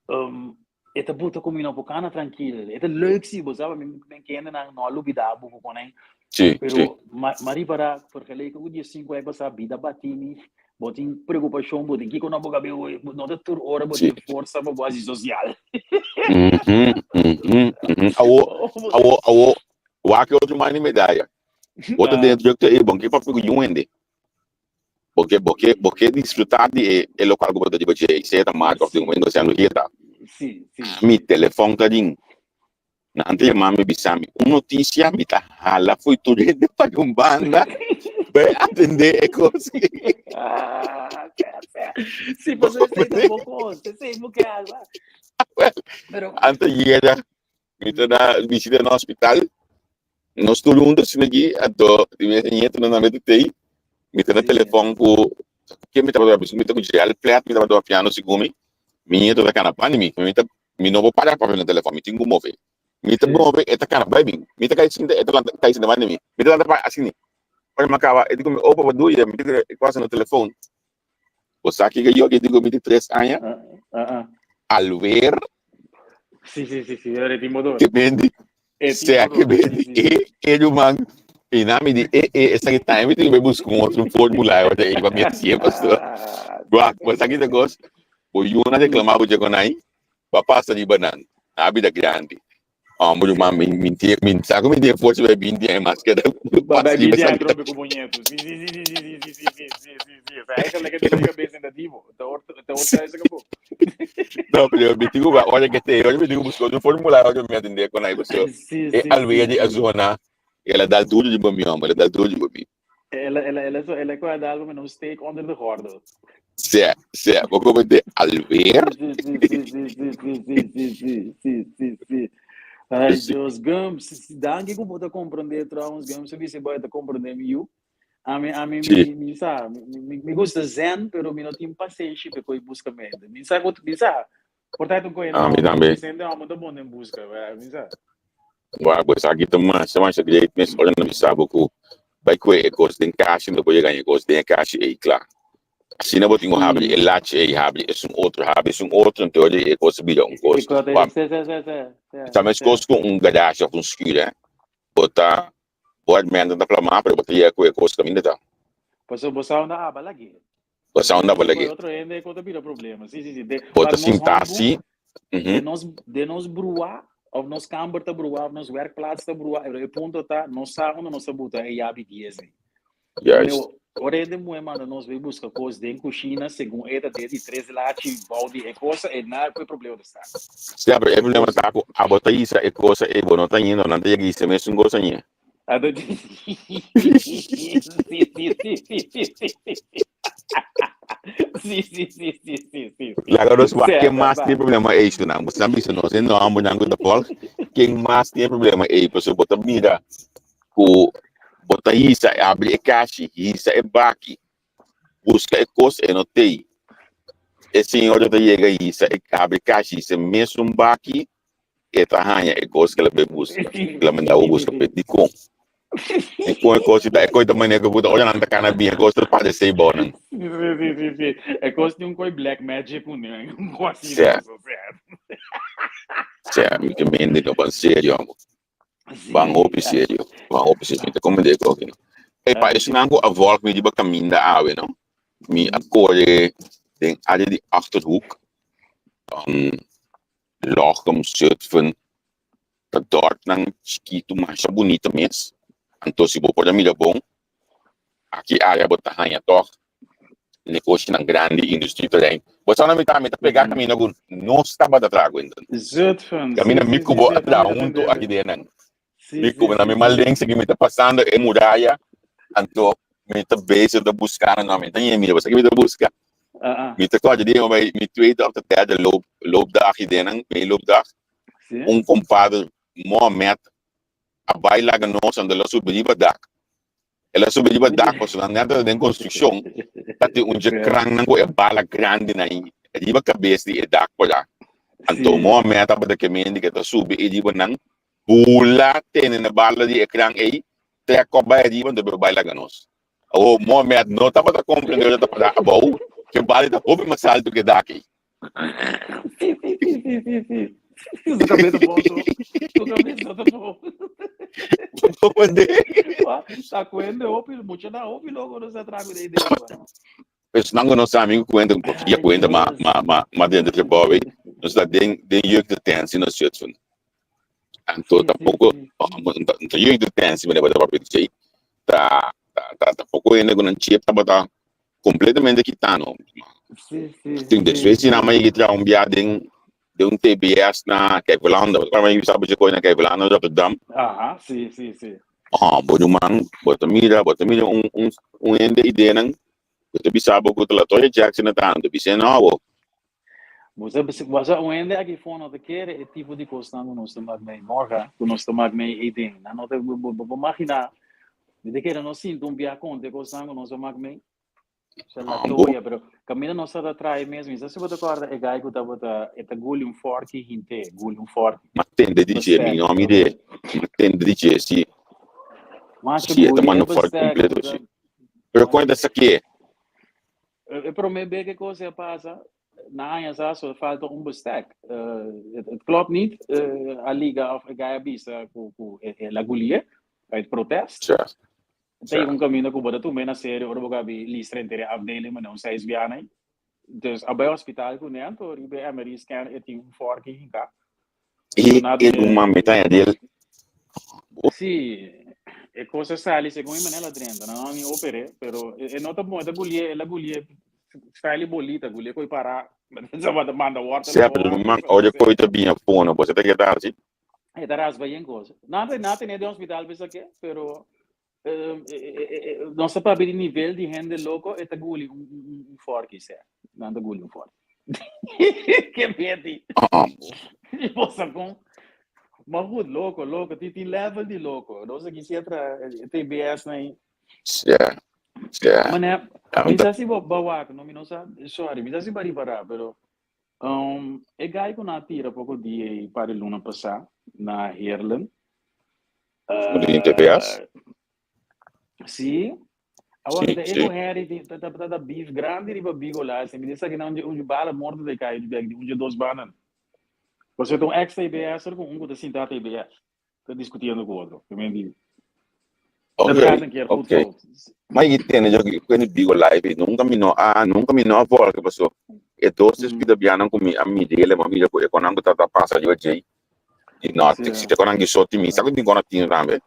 Speaker 3: um, E ta buta ku mi no por kana trankil. E ta leuk si, bo sa, mi men kendenan no a lubida bo ku konai.
Speaker 2: Sí, sí.
Speaker 3: Pero ma ma ripara vergeleken ku 15 aña pasá bida bati mi, bo tin preokupashon, bo tin kiko no bo kabe hoy, no ta tur ora bo
Speaker 2: Sí.
Speaker 3: tin forsa pa bo hasi sosial.
Speaker 2: Mhm, mhm, mhm. Awo, awo, awo, wak e otro man di medaya. Bo ta den
Speaker 3: Ah,
Speaker 2: e drukte ei, bon ke papia ku yun hende. Bo ke, bo ke, bo ke disfruta di e, e lokual ku bo ta riba dje, sea ta marka òf den un winkel, sea no hierta.
Speaker 3: sí, sí,
Speaker 2: Mi
Speaker 3: sí.
Speaker 2: telefòn ta rin. Nan ta yama mi bisa mi un notisia, mi ta hala fo'i tur hende pa un banda bai atendé e kos.
Speaker 3: Ah, sí, pasobra esei ta bo kos, esei bo ke alba. Pero
Speaker 2: Anto yega, mi ta na bishita na hospital, nos tur huntu asina aki, anto di mes nieto nan tambe ta tei, mi ta na telefòn ku ken mi tabata papia? Mi ta ku Gerald Plet mi tabata papiando segun mi, mi nieto ta kana pan di mi, mi ta Mi no por para papia na telefòn, mi tin ku move. Mi ta move, e ta kana bai bin. Mi ta kai sinta, e ta lanta kai sinta banda mi. Mi ta lanta pa asina. Ora mi a kaba, e di ku mi, Oh papa Duye, mi tin ku pasa na telefòn. Bo sa kiko yo ke di ku mi tin tres aña? Alwer
Speaker 3: Sí, sí, sí, sí, e tin motor.
Speaker 2: ke bendi,
Speaker 3: E tin
Speaker 2: sea ke
Speaker 3: motor, sí,
Speaker 2: bendi
Speaker 3: sí.
Speaker 2: e e ruman. I nan mi di, e e esaki tambe mi tin ku bai buska un otro formula e ora ei pa mi hasié, pastor. Wak, bo sa ki ta kos? Bo yuna reclama bo dje konai, ba pasa riba nan. Nan a bira grandi. Homber ruman, mi mi tin mi sa ku mi tin e forsa bai binti aña mas keda
Speaker 3: Ba
Speaker 2: pasa
Speaker 3: bai
Speaker 2: riba
Speaker 3: binti aña
Speaker 2: esaki.
Speaker 3: trope ku bo nieto. Sí, sí, sí, sí, sí, sí, sí, sí, sí, sí, sí. Esa eigenlijk e dolor cabeza negativo. Te hoort, te hoort thuis acabó.
Speaker 2: No, pero mi tin ku ba ora ke te, ora mi tin ku buska otro formula ora mi atende kon ai pasobra
Speaker 3: Sí,
Speaker 2: e
Speaker 3: sí,
Speaker 2: alweer
Speaker 3: sí,
Speaker 2: di a
Speaker 3: sí.
Speaker 2: zona el a dal duro riba mi homber, el a dal duro riba mi.
Speaker 3: El el el el el a dal como un steek onder de gordel.
Speaker 2: Sea, sea, bo come de alweer.
Speaker 3: Sí, sí, sí, sí, sí, sí, sí, sí, sí, sí, sí, sí. Ay,
Speaker 2: Sí.
Speaker 3: Dios, Gums, danki ku bo ta comprende trouwens, Gums, se bise boy ta comprende mi yu. Ami, ami,
Speaker 2: Sí.
Speaker 3: mi, mi sa, mi, mi, mi gusta zen, pero mi no tin pasenshi pe koy busca mente. Mi sa, mi sa, por ta un koy
Speaker 2: Ah, mi
Speaker 3: no,
Speaker 2: tambe.
Speaker 3: mi sende amo ta bon den busca, mi sa.
Speaker 2: Wak, bo esaki ta masha masha great mes ora nan bisa bo ku bai kue e kos den kashi no por yega e kos den e kashi ei kla. Asina bo tin ku habri e lachi ei, habri esun otro, habri esun otro, anto ora e kos a bira un
Speaker 3: E
Speaker 2: kos.
Speaker 3: kos
Speaker 2: Wak,
Speaker 3: se se se se se
Speaker 2: ta mes
Speaker 3: se.
Speaker 2: kos ku un garashi òf un skür, eh. Bo ta bo hèrmènten ta plamá pero bo ta yega ku e kos kaminda ta.
Speaker 3: Pasobra bo sa unda aba lag'é.
Speaker 2: Bo sa unda aba
Speaker 3: Koe
Speaker 2: lag'é.
Speaker 3: otro hende ku ta bira problema. Sí, sí, sí. De,
Speaker 2: Bo ta
Speaker 3: wak nos
Speaker 2: sinta
Speaker 3: hòmbu,
Speaker 2: si.
Speaker 3: de nos, de nos bruá, òf nos kamber ta bruá, òf nos wèrkplats ta bruá, pero e punto ta, nos sa unda nos ta buta e yabi dies ei.
Speaker 2: Juist.
Speaker 3: Meu, ora hende muhé manda nos bai buska kos den kushina, segun e ta den di tres lachi bou di e kosa, e na ku e problema ta sta.
Speaker 2: Sí, pero e problema ta ku abo ta hisa e kosa ei, bo no ta yendo, nan ta yega hisa mesun kos añe.
Speaker 3: Ado sí, sí, sí, sí, sí, sí, sí. Sí, sí, sí, sí, sí, sí, sí.
Speaker 2: Laga nos wak
Speaker 3: Sea,
Speaker 2: ken mas
Speaker 3: ba.
Speaker 2: tin problema ei su nan. Bo sa bisa nos e nombernan ku ta volg, ken mas tin problema ei, pasobra bo ta mira ku bo ta hisa, abri e kashi, hisa e baki, buska e kos e no tei. E señora ta yega hisa e abri e kashi, hisa e mesun baki, e ta haña e kos ku el a bai buska, ku el a manda bo buska p'e. Dikon? Dikon e kos ta, e kos ta manera ku ta ora nan ta kana bin, e kos ta paresé bo nan.
Speaker 3: Sí, sí, sí, sí. E kos tin un koi black magic kuné, un kos asina,
Speaker 2: Sè,
Speaker 3: so, sè.
Speaker 2: sè, mi ke mende no ban serio amo. Ban hopi
Speaker 3: Sí,
Speaker 2: serio, ban hopi serio. Mi ta komprendé e kos aki no. Ey, pa
Speaker 3: ah,
Speaker 2: esnan ku a vòlg mi riba kaminda awe no, mi a kore den área di Achterhoek, um, Lochem, Zutphen, ta dorpnan chikitu masha bunita mes. Anto si bo por a mira bon, aki aya bo ta haña tòg negoshinan grandi, industrieterrein. Bo sa unda mi ta? Mi ta pegá kaminda ku nos tabata traha kuenta.
Speaker 3: Zutphen, sí,
Speaker 2: Kaminda mi
Speaker 3: sí,
Speaker 2: ku
Speaker 3: sí,
Speaker 2: bo
Speaker 3: sí,
Speaker 2: a traha
Speaker 3: mi ta
Speaker 2: huntu
Speaker 3: tende.
Speaker 2: aki den nan.
Speaker 3: Sí,
Speaker 2: Mi ku
Speaker 3: sí,
Speaker 2: na
Speaker 3: sí,
Speaker 2: mi mal
Speaker 3: sí.
Speaker 2: den sigui mi ta pasando e muraya, anto mi ta bezig ta buska nan, no, mi ta ñe mira, bo sa ke mi ta buska?
Speaker 3: Ah, ah.
Speaker 2: Mi ta kòrda di mi mi tweede òf ta derde loop loopdag den nan, mi loopdag,
Speaker 3: Sí.
Speaker 2: un kompadre Mohamed a bai laga nos anto el a subi riba dak. El a subi riba dak pasobra nan nèt ta den konstrukshon, ta tin un dje krannan ku e bala grandinan ei riba kabes di e dak por a. Anto
Speaker 3: Sí.
Speaker 2: Mohamed tabata ke mende ke ta subi ei riba nan, bula tene na bala di e kran ei, trèk kòp bai ariba anto bai laga nos. Awor Mohamed no tabata komprende ora ta pará abou, ke bala ta hopi mas altu ke dak ei.
Speaker 3: Sí, sí, sí, sí, sí, sí. Su cabeza ta bon, so. Su cabeza ta bon.
Speaker 2: Comprende?
Speaker 3: Ta cuende hopi, mucha na hopi loco no sa trago de idea.
Speaker 2: Pues nan no sa mi cuenta un poquito cuenta ma ma ma ma dentro de Bobby. Nos ta den den jeugddetentie na Zutphen. Anto tampoco ta jeugddetentie meneer bata papia di ta ta ta tampoco hende ku nan chip tabata completamente kitano.
Speaker 3: Sí, sí,
Speaker 2: Tin después si nan yega traha un bia den den un TBS na Kijvelanden. Bo ta sabi si na Kijvelanden Rotterdam.
Speaker 3: Aha, sí, sí, sí.
Speaker 2: Ah, bo ruman, bo ta mira, bo ta mira un un un hende ideanan ku ta bisa bo ku ta Latoya Jackson a tanto, bis'é no bo.
Speaker 3: Bo sa, bo sa un hende aki for no ta kere e tipo di kosnan ku nos ta mak mei morgen, ku nos ta mak mei eiden. Nan no ta, bo bo bo magina, mi ta kere nos sinta un bia konta e kosnan ku nos a mak mei. Sa
Speaker 2: Ah, bo.
Speaker 3: Latoya, pero kaminda nos ta trae mes, mi sa si bo ta kòrda e gai ku tabata, e ta guli un fòrki hint'é, guli un fòrki.
Speaker 2: Ma tende di dje, mi
Speaker 3: Bestek,
Speaker 2: no mi de, ma tende di dje, si,
Speaker 3: Macho
Speaker 2: si, e ta
Speaker 3: guli
Speaker 2: manda
Speaker 3: e
Speaker 2: un fòrki
Speaker 3: bestek,
Speaker 2: kompleto,
Speaker 3: bo sa,
Speaker 2: si. Pero kon e ta sakié?
Speaker 3: E promé be ku e kos a pasa, na aña sa so falta un bestek. Het, het klopt niet, a liga of e gai a bisa ku ku el a gulié uit protest.
Speaker 2: Sa,
Speaker 3: Ta
Speaker 2: sa.
Speaker 3: un kaminda ku bo ta tum'é na serio ora bo gabi listra henter e afdeling manera un seis biaha ei. Dus a bai hospital kuné anto riba e MRI scan e tin un fòrki hinká.
Speaker 2: E,
Speaker 3: Na
Speaker 2: e
Speaker 3: dun'é
Speaker 2: ruman mi ta añadí el.
Speaker 3: Sí, e kos a sali segun e manera la drenta. Nan no a ni oper'é, pero e e no ta bon, e ta gulié, el a gulié style bolita, gulié koi pará. Manda manda wòrtel
Speaker 2: Sea, pero
Speaker 3: abou,
Speaker 2: ruman, ora
Speaker 3: no sé.
Speaker 2: koi ta biña fono, bo sa ta keda hasi?
Speaker 3: E ta raspa yen kos. Nan ta nan tene den hospital bisa ke, pero nos ta papia di nivel di hende loko, e ta guli un un un forki sè. Nan ta guli un forki. Ke meti.
Speaker 2: Ah,
Speaker 3: I bo sa kon. Maar goed, loko, loko, tin tin level di loko. Nos aki si a traha TBS na ei.
Speaker 2: Sea, sea.
Speaker 3: Mané,
Speaker 2: Ah,
Speaker 3: mi sa si bo bo wak, no mi no sa, sorry, mi sa si bo a ripará, pero E gai ku nan a tira poko dia ei par di luna pasá na Heerlen.
Speaker 2: Ku di TPS?
Speaker 3: Sí. Awor
Speaker 2: Sí,
Speaker 3: ta e
Speaker 2: sí.
Speaker 3: ku Harry tin ta ta ta beef grandi riba Bigo laatste. Mi di esaki nan un un bala morto ta kai di un dje dos bandanan. Pasobra ta un ex TBS'er ku un ku ta sinta TBS. Ta discutiendo cu otro. Yo me di.
Speaker 2: Ok,
Speaker 3: Dat gaat een keer goed
Speaker 2: ok.
Speaker 3: fout.
Speaker 2: Ma i tene yo ki kende Bigo live nunca mi no a nunca mi no a volge paso e dos tres pida bianan ku mi a midele ma mira ku e konan ku ta pasa riba djei i no
Speaker 3: Sí.
Speaker 2: si te konan ki so tin mi sa ku tin konan tin tambe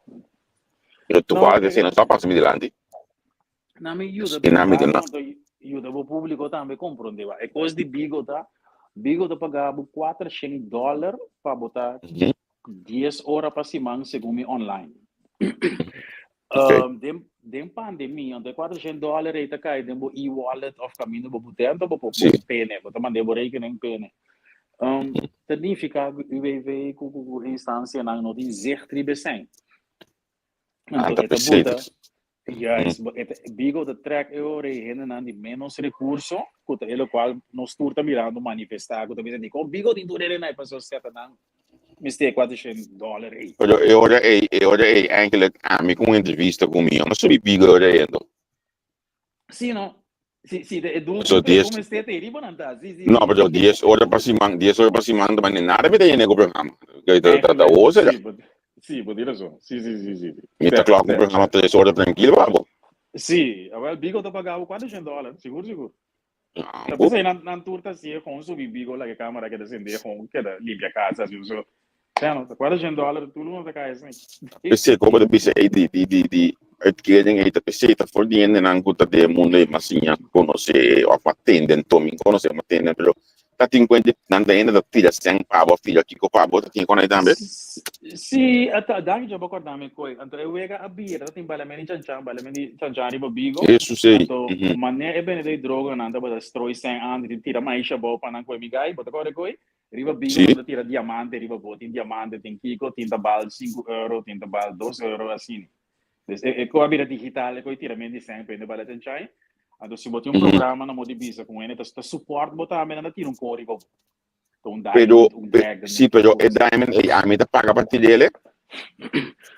Speaker 2: pero
Speaker 3: No,
Speaker 2: toevallig esei no sa pasa mi dilanti.
Speaker 3: Na mi yuda
Speaker 2: I na mi
Speaker 3: berdad,
Speaker 2: na.
Speaker 3: anto yuda bo publico tambe comprende wa. E cos di Bigo ta, Bigo ta paga bo 400 dollar pa bo ta 10 ora pa siman segun mi online.
Speaker 2: Okay.
Speaker 3: Den, den pandemia, anto e 400 dollar ei ta kai den bo e-wallet of kaminda bo bute, anto bo por
Speaker 2: Sí.
Speaker 3: pene, bo ta mande bo rekening pene. Ta nifica ku UWV ku ku ku instancianan no tin zicht riba esei.
Speaker 2: Ah,
Speaker 3: Anto
Speaker 2: ta
Speaker 3: e ta
Speaker 2: pesei.
Speaker 3: buta, juist, bo- e ta, Bigo ta trek e ora e hendenan di menos recurso, ku ta e lokual nos tur ta mirando manifestá, ku ta bisa dikon Bigo tin tur hende paso seta nan mester 400 dollar ei.
Speaker 2: Pero e ora ei, e ora ei eigenlijk ami ku un entrevista ku mi, yo no subi Bigo e ora ei anto.
Speaker 3: Sí, no. Sí, sí, e doel
Speaker 2: So
Speaker 3: ku
Speaker 2: dies,
Speaker 3: ku mester te riba nan ta. Sí, sí,
Speaker 2: no,
Speaker 3: sí.
Speaker 2: pero 10 ora pa siman, 10 ora pa siman, ta mane nada mi ta yene ku programa. Ta ta ta
Speaker 3: Eigenlijk,
Speaker 2: oor será.
Speaker 3: sí, bo, sí, bo tin razon. Sí, sí, sí, sí, sí.
Speaker 2: Mi ta
Speaker 3: Sterk,
Speaker 2: kla ku
Speaker 3: sterk,
Speaker 2: programa
Speaker 3: sterk.
Speaker 2: 3 ora trankil babo.
Speaker 3: Sí, awel Bigo ta paga bo 400 dólar, sigur, sigur.
Speaker 2: Ah,
Speaker 3: Ta
Speaker 2: bo.
Speaker 3: p'esei nan nan tur ta hasié gewoon subi Bigo laga e kamera keda sendé gewoon keda limpia kas así so. Sea no, ta 400 dólar tur luna ta kai así.
Speaker 2: P'esei komo ta bisa ei di di di di uitkering ei ta p'esei ta for di hendenan ku ta den e mundo ei mas siña konosé òf a tende anto mi konosé mi a tende pero ta tin kuenta nan ta hende ta tira sèn pa bo òf tira kiko pa bo ta tin kon ei tambe.
Speaker 3: Sí, ata danki djo bo kòrda mi koi. Anto e wega a bira ta tin balamen di chanchan balamen di chanchan riba Bigo.
Speaker 2: Hesus ei.
Speaker 3: Anto manera e bende di droganan tabata stroi sèn antes di tira maisha abou pa nan koe mi gai bo ta kòrda koi? Riba Bigo
Speaker 2: Sí.
Speaker 3: nan ta tira diamante riba bo. Tin diamante, tin kiko, tin ta bal sinku euro, tin ta bal dos euro, asina. Dus e e ku a bira digital, e ku e tirament di sèn pa hende bala chanchay. Anto si bo tin un programa nan bo di bisa ku hende ta ta support bo tambe, nan ta tira un kon riba bo. Ta un
Speaker 2: Pero,
Speaker 3: diamond, un dragon,
Speaker 2: sí, pero
Speaker 3: un
Speaker 2: e diamond ei ami ta paga pa tir'el?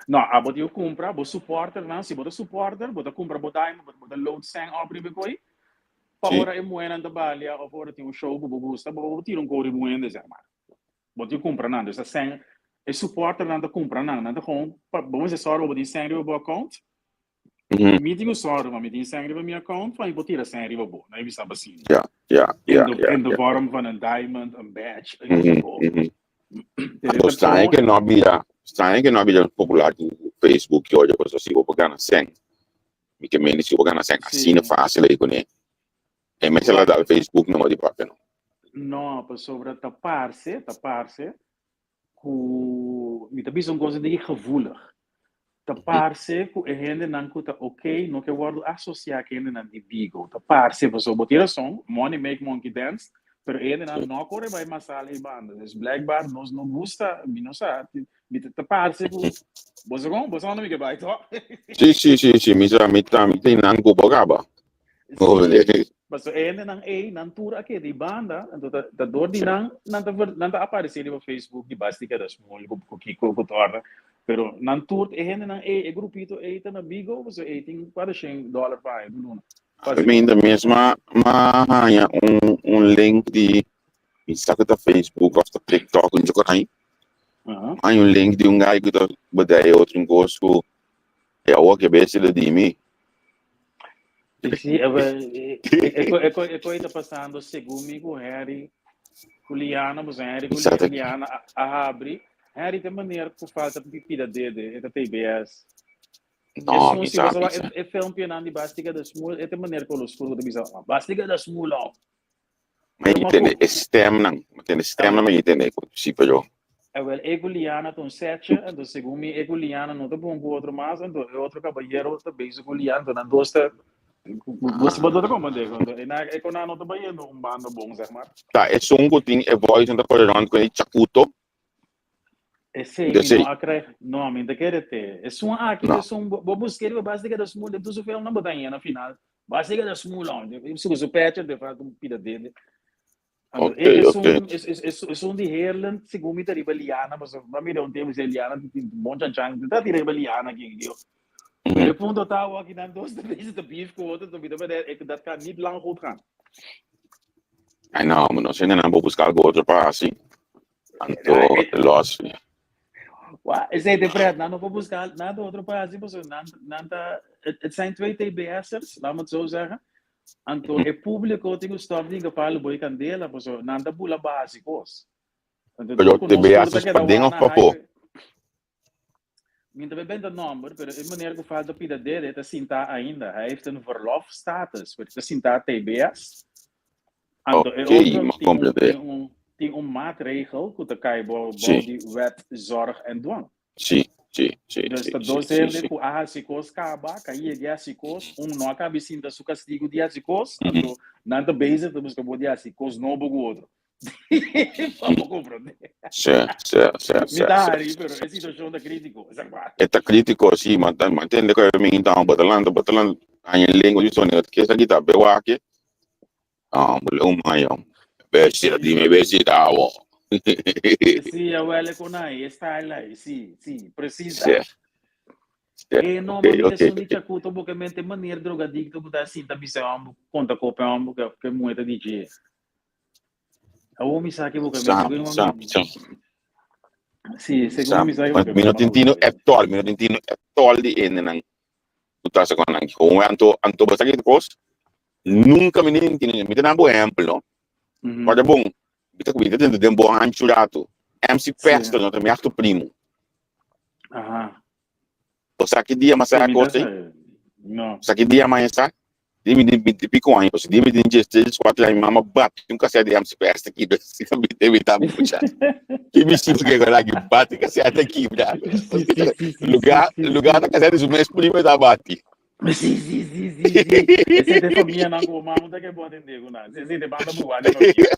Speaker 3: No, abo tin ku kumpra bo supporternan. Si bo ta supporter, bo ta kumpra bo diamond, bo ta load sèn op riba e koi. Pa
Speaker 2: Sí.
Speaker 3: ora e muhénan ta balia òf ora tin un show ku bo gusta, bo bo tira un kor riba un hende, sèn. Bo tin kumpra nan, dus ta sèn e supporternan ta kumpra nan, nan ta gewoon pa bo mester sòru bo tin sèn riba bo account. Mi tin ku sòru pa mi tin sèn riba mi account pa mi por tira sèn riba bo, nan e bisa bo asina.
Speaker 2: Ja, ja, ja,
Speaker 3: In de
Speaker 2: ja,
Speaker 3: in de
Speaker 2: ja.
Speaker 3: vorm van een diamond, een badge,
Speaker 2: Mhm,
Speaker 3: enzovoort. Pero
Speaker 2: Anto
Speaker 3: e
Speaker 2: straño
Speaker 3: persoon
Speaker 2: ke no a bira, straño ke no a bira popular ku Facebook i otro kos asi, bo por gana sèn. Mi ke mende si bo gana sèn asina fásil ei kuné. E mester la dal Facebook no di papia no.
Speaker 3: No, pasobra ta parse, ta parse ku mi ta bisa un kos di gevoelig. Ta parse ku e hendenan ku ta ok no ke wòrdu asosiá ku e hendenan di Bigo. Ta parse, pasobra bo tin rason, money make monkey dance, pero e hendenan no a kore bai masal ei banda. Dus blijkbaar nos no gusta, mi no sa, mi ta parse ku bo sa kon, bo sa unda mi ke bai tòg?
Speaker 2: Sí, sí, sí, sí, mi sa, mi ta, mi ta nan ku bo kaba.
Speaker 3: Sí, paso e hendenan ei, nan tur a keda i banda, anto ta, ta dor di nan, nan ta, nan ta aparesé riba Facebook di basti keda smul ku, ku kiko, ku torta, pero nan tur, e hendenan ei, e grupito ei ta na Bigo, paso ei tin kuatroshen dòler pa aña tur luna.
Speaker 2: Mi ainda mes ma, ma haña un, un link di, mi sa ku ta Facebook òf ta TikTok, un djokor ahí. Haña un link di un guy ku ta bedei otro un kos ku E awor ke bestia lo di mi.
Speaker 3: Sí, e, e, e, e, e, e coi ta pasando segun mi ku Harry, ku Liana, pues Harry ku
Speaker 2: Exacto.
Speaker 3: Liana a, a habri. Harry te manier ku falta pida dede, e ta TBS.
Speaker 2: No,
Speaker 3: Esun
Speaker 2: mi
Speaker 3: si
Speaker 2: sa,
Speaker 3: boso
Speaker 2: mi
Speaker 3: wak
Speaker 2: sa.
Speaker 3: e, e filmpje nan di Bastica de Smoel, e te manier ku lo skur ku ta bisa, Bastica de Smoel oh.
Speaker 2: Ma
Speaker 3: Pero
Speaker 2: i
Speaker 3: ma
Speaker 2: tende
Speaker 3: ku
Speaker 2: e stemnan, ma tende stemnan ma i tende ku sí, pero
Speaker 3: Awel, e ku Liana ta un setje, anto segun mi e ku Liana no ta bon ku otro mas, anto e otro kabayero ta bezig ku Liana, anto nan dos ta, bo bo ta komprende, anto e na e ku nan no ta bayendo un banda bon, zeg maar.
Speaker 2: Ta esun ku tin e voice nan ta kore rond ku e chakuto.
Speaker 3: Esei
Speaker 2: De
Speaker 3: mi
Speaker 2: sei.
Speaker 3: no a krijg, no, mi ta kere te. Esun aki
Speaker 2: No.
Speaker 3: esun, bo bo busk'é riba bas di kada smul, den tur su film nan bo ta haña na final. Bas di kada smul, su su pecha te falta un pida dede. Anto,
Speaker 2: Ok,
Speaker 3: e
Speaker 2: ok.
Speaker 3: esun, es, es, es, esun di Heerlen, segun mi ta riba Liana, pasobra mi a mira un tempu si Liana tin bon chanchan, ta tira riba Liana aki, digo. Pero e punto ta awor aki nan dos ta bezig ta beef ku otro, mi ta bene, e dat kan niet lang goed gaan.
Speaker 2: Ai no, mi no sé nan bo busca algo otro pa hasi. Anto los.
Speaker 3: Wa, esei te pret, nan no por busca nada otro pa hasi, pasobra nan, nan ta, het, het zijn twee TBS'ers, laat me het zo zeggen. Anto e públiko tin ku stòp di hinka palu boi kandela, pasobra nan ta bula baha si kos. Anto
Speaker 2: Pero
Speaker 3: tur ku nos tur
Speaker 2: TBS
Speaker 3: ta
Speaker 2: es
Speaker 3: keda
Speaker 2: paden
Speaker 3: wak
Speaker 2: of
Speaker 3: na
Speaker 2: pafó?
Speaker 3: highway. Mi ta benta nomber, pero e meneer ku falta pida dede ta sintá ainda. Hij heeft een verlofstatus, pero ta sintá TBS. Anto e
Speaker 2: Ok,
Speaker 3: otro
Speaker 2: m'a
Speaker 3: tin un,
Speaker 2: comprende.
Speaker 3: tin un, tin un maatregel ku ta kai bou bou
Speaker 2: Sí.
Speaker 3: di Wet Zorg en Dwang.
Speaker 2: Sí, sí, sí,
Speaker 3: Dus
Speaker 2: sí,
Speaker 3: ta
Speaker 2: sí,
Speaker 3: dos
Speaker 2: sí,
Speaker 3: hende
Speaker 2: sí.
Speaker 3: ku a hasi kos kaba, ka yega hasi kos, un no a kabi sinta su kastigu di hasi kos,
Speaker 2: Mhm.
Speaker 3: anto nan ta bezig ta buska bo di hasi kos nobo ku otro. Pa bo komprondé.
Speaker 2: Sí, sí, sí,
Speaker 3: Mi
Speaker 2: sí,
Speaker 3: ta
Speaker 2: sí,
Speaker 3: hari,
Speaker 2: sí,
Speaker 3: pero
Speaker 2: sí,
Speaker 3: e
Speaker 2: sí.
Speaker 3: situashon ta krítiko. Esaki pa.
Speaker 2: E ta krítiko, sí, ma ta ma tende ku e mi ta bo ta lanta, bo ta lanta haña lengua di sonido ke esaki ta bewake. Ah, bo le un mayo. Bestia, dime bestia awo.
Speaker 3: Sí, abuela con ahí, style ahí, sí, sí, precies
Speaker 2: Sí,
Speaker 3: dat.
Speaker 2: sí,
Speaker 3: E no,
Speaker 2: ok,
Speaker 3: ma mira
Speaker 2: ok,
Speaker 3: esun di
Speaker 2: ok.
Speaker 3: Chacuto bo mente manier drogadicto ku ta sinta bisa hombo, konta kope hombo ke ke muhe ta DJ. Awo mi sa ke bo mente
Speaker 2: Sa,
Speaker 3: ku
Speaker 2: sa, sa,
Speaker 3: Sí, segun
Speaker 2: sa.
Speaker 3: mi sa ke
Speaker 2: Ma
Speaker 3: bo
Speaker 2: mi no
Speaker 3: mente
Speaker 2: tin tino etol, mi no tin tino etol di hendenan ku ta sa kon nan. Gewoon anto, anto bo sa ki kos? Nunca mi ni tine, mi ta na bo ehempel, no? Guarda bon, mi ta mi ta tende den bo hanchu rato. MC Pester no ta mi acto primo.
Speaker 3: Aha.
Speaker 2: Bo sa ki dia mas
Speaker 3: Sí,
Speaker 2: sa
Speaker 3: mi ta
Speaker 2: kos ei?
Speaker 3: sa. No.
Speaker 2: Sa ki dia mas sa? Di mi di binti pico aña, pasobra di mi tin diestres, dieskuater aña, mi mama bati un kasèt di MC Pester kibra, si mi te mi ta mucha. Ki mi si porque agora ki bati kasèt a kibra.
Speaker 3: Sí, sí, sí, sí,
Speaker 2: Lugar,
Speaker 3: sí, sí,
Speaker 2: lugar
Speaker 3: sí.
Speaker 2: ta kasèt di su mes primo ta bati.
Speaker 3: Sí, sí, sí, sí, sí. Ese de familia nan ku mama ta ke bo atende ku nan. Sí, sí, de banda buwa de familia.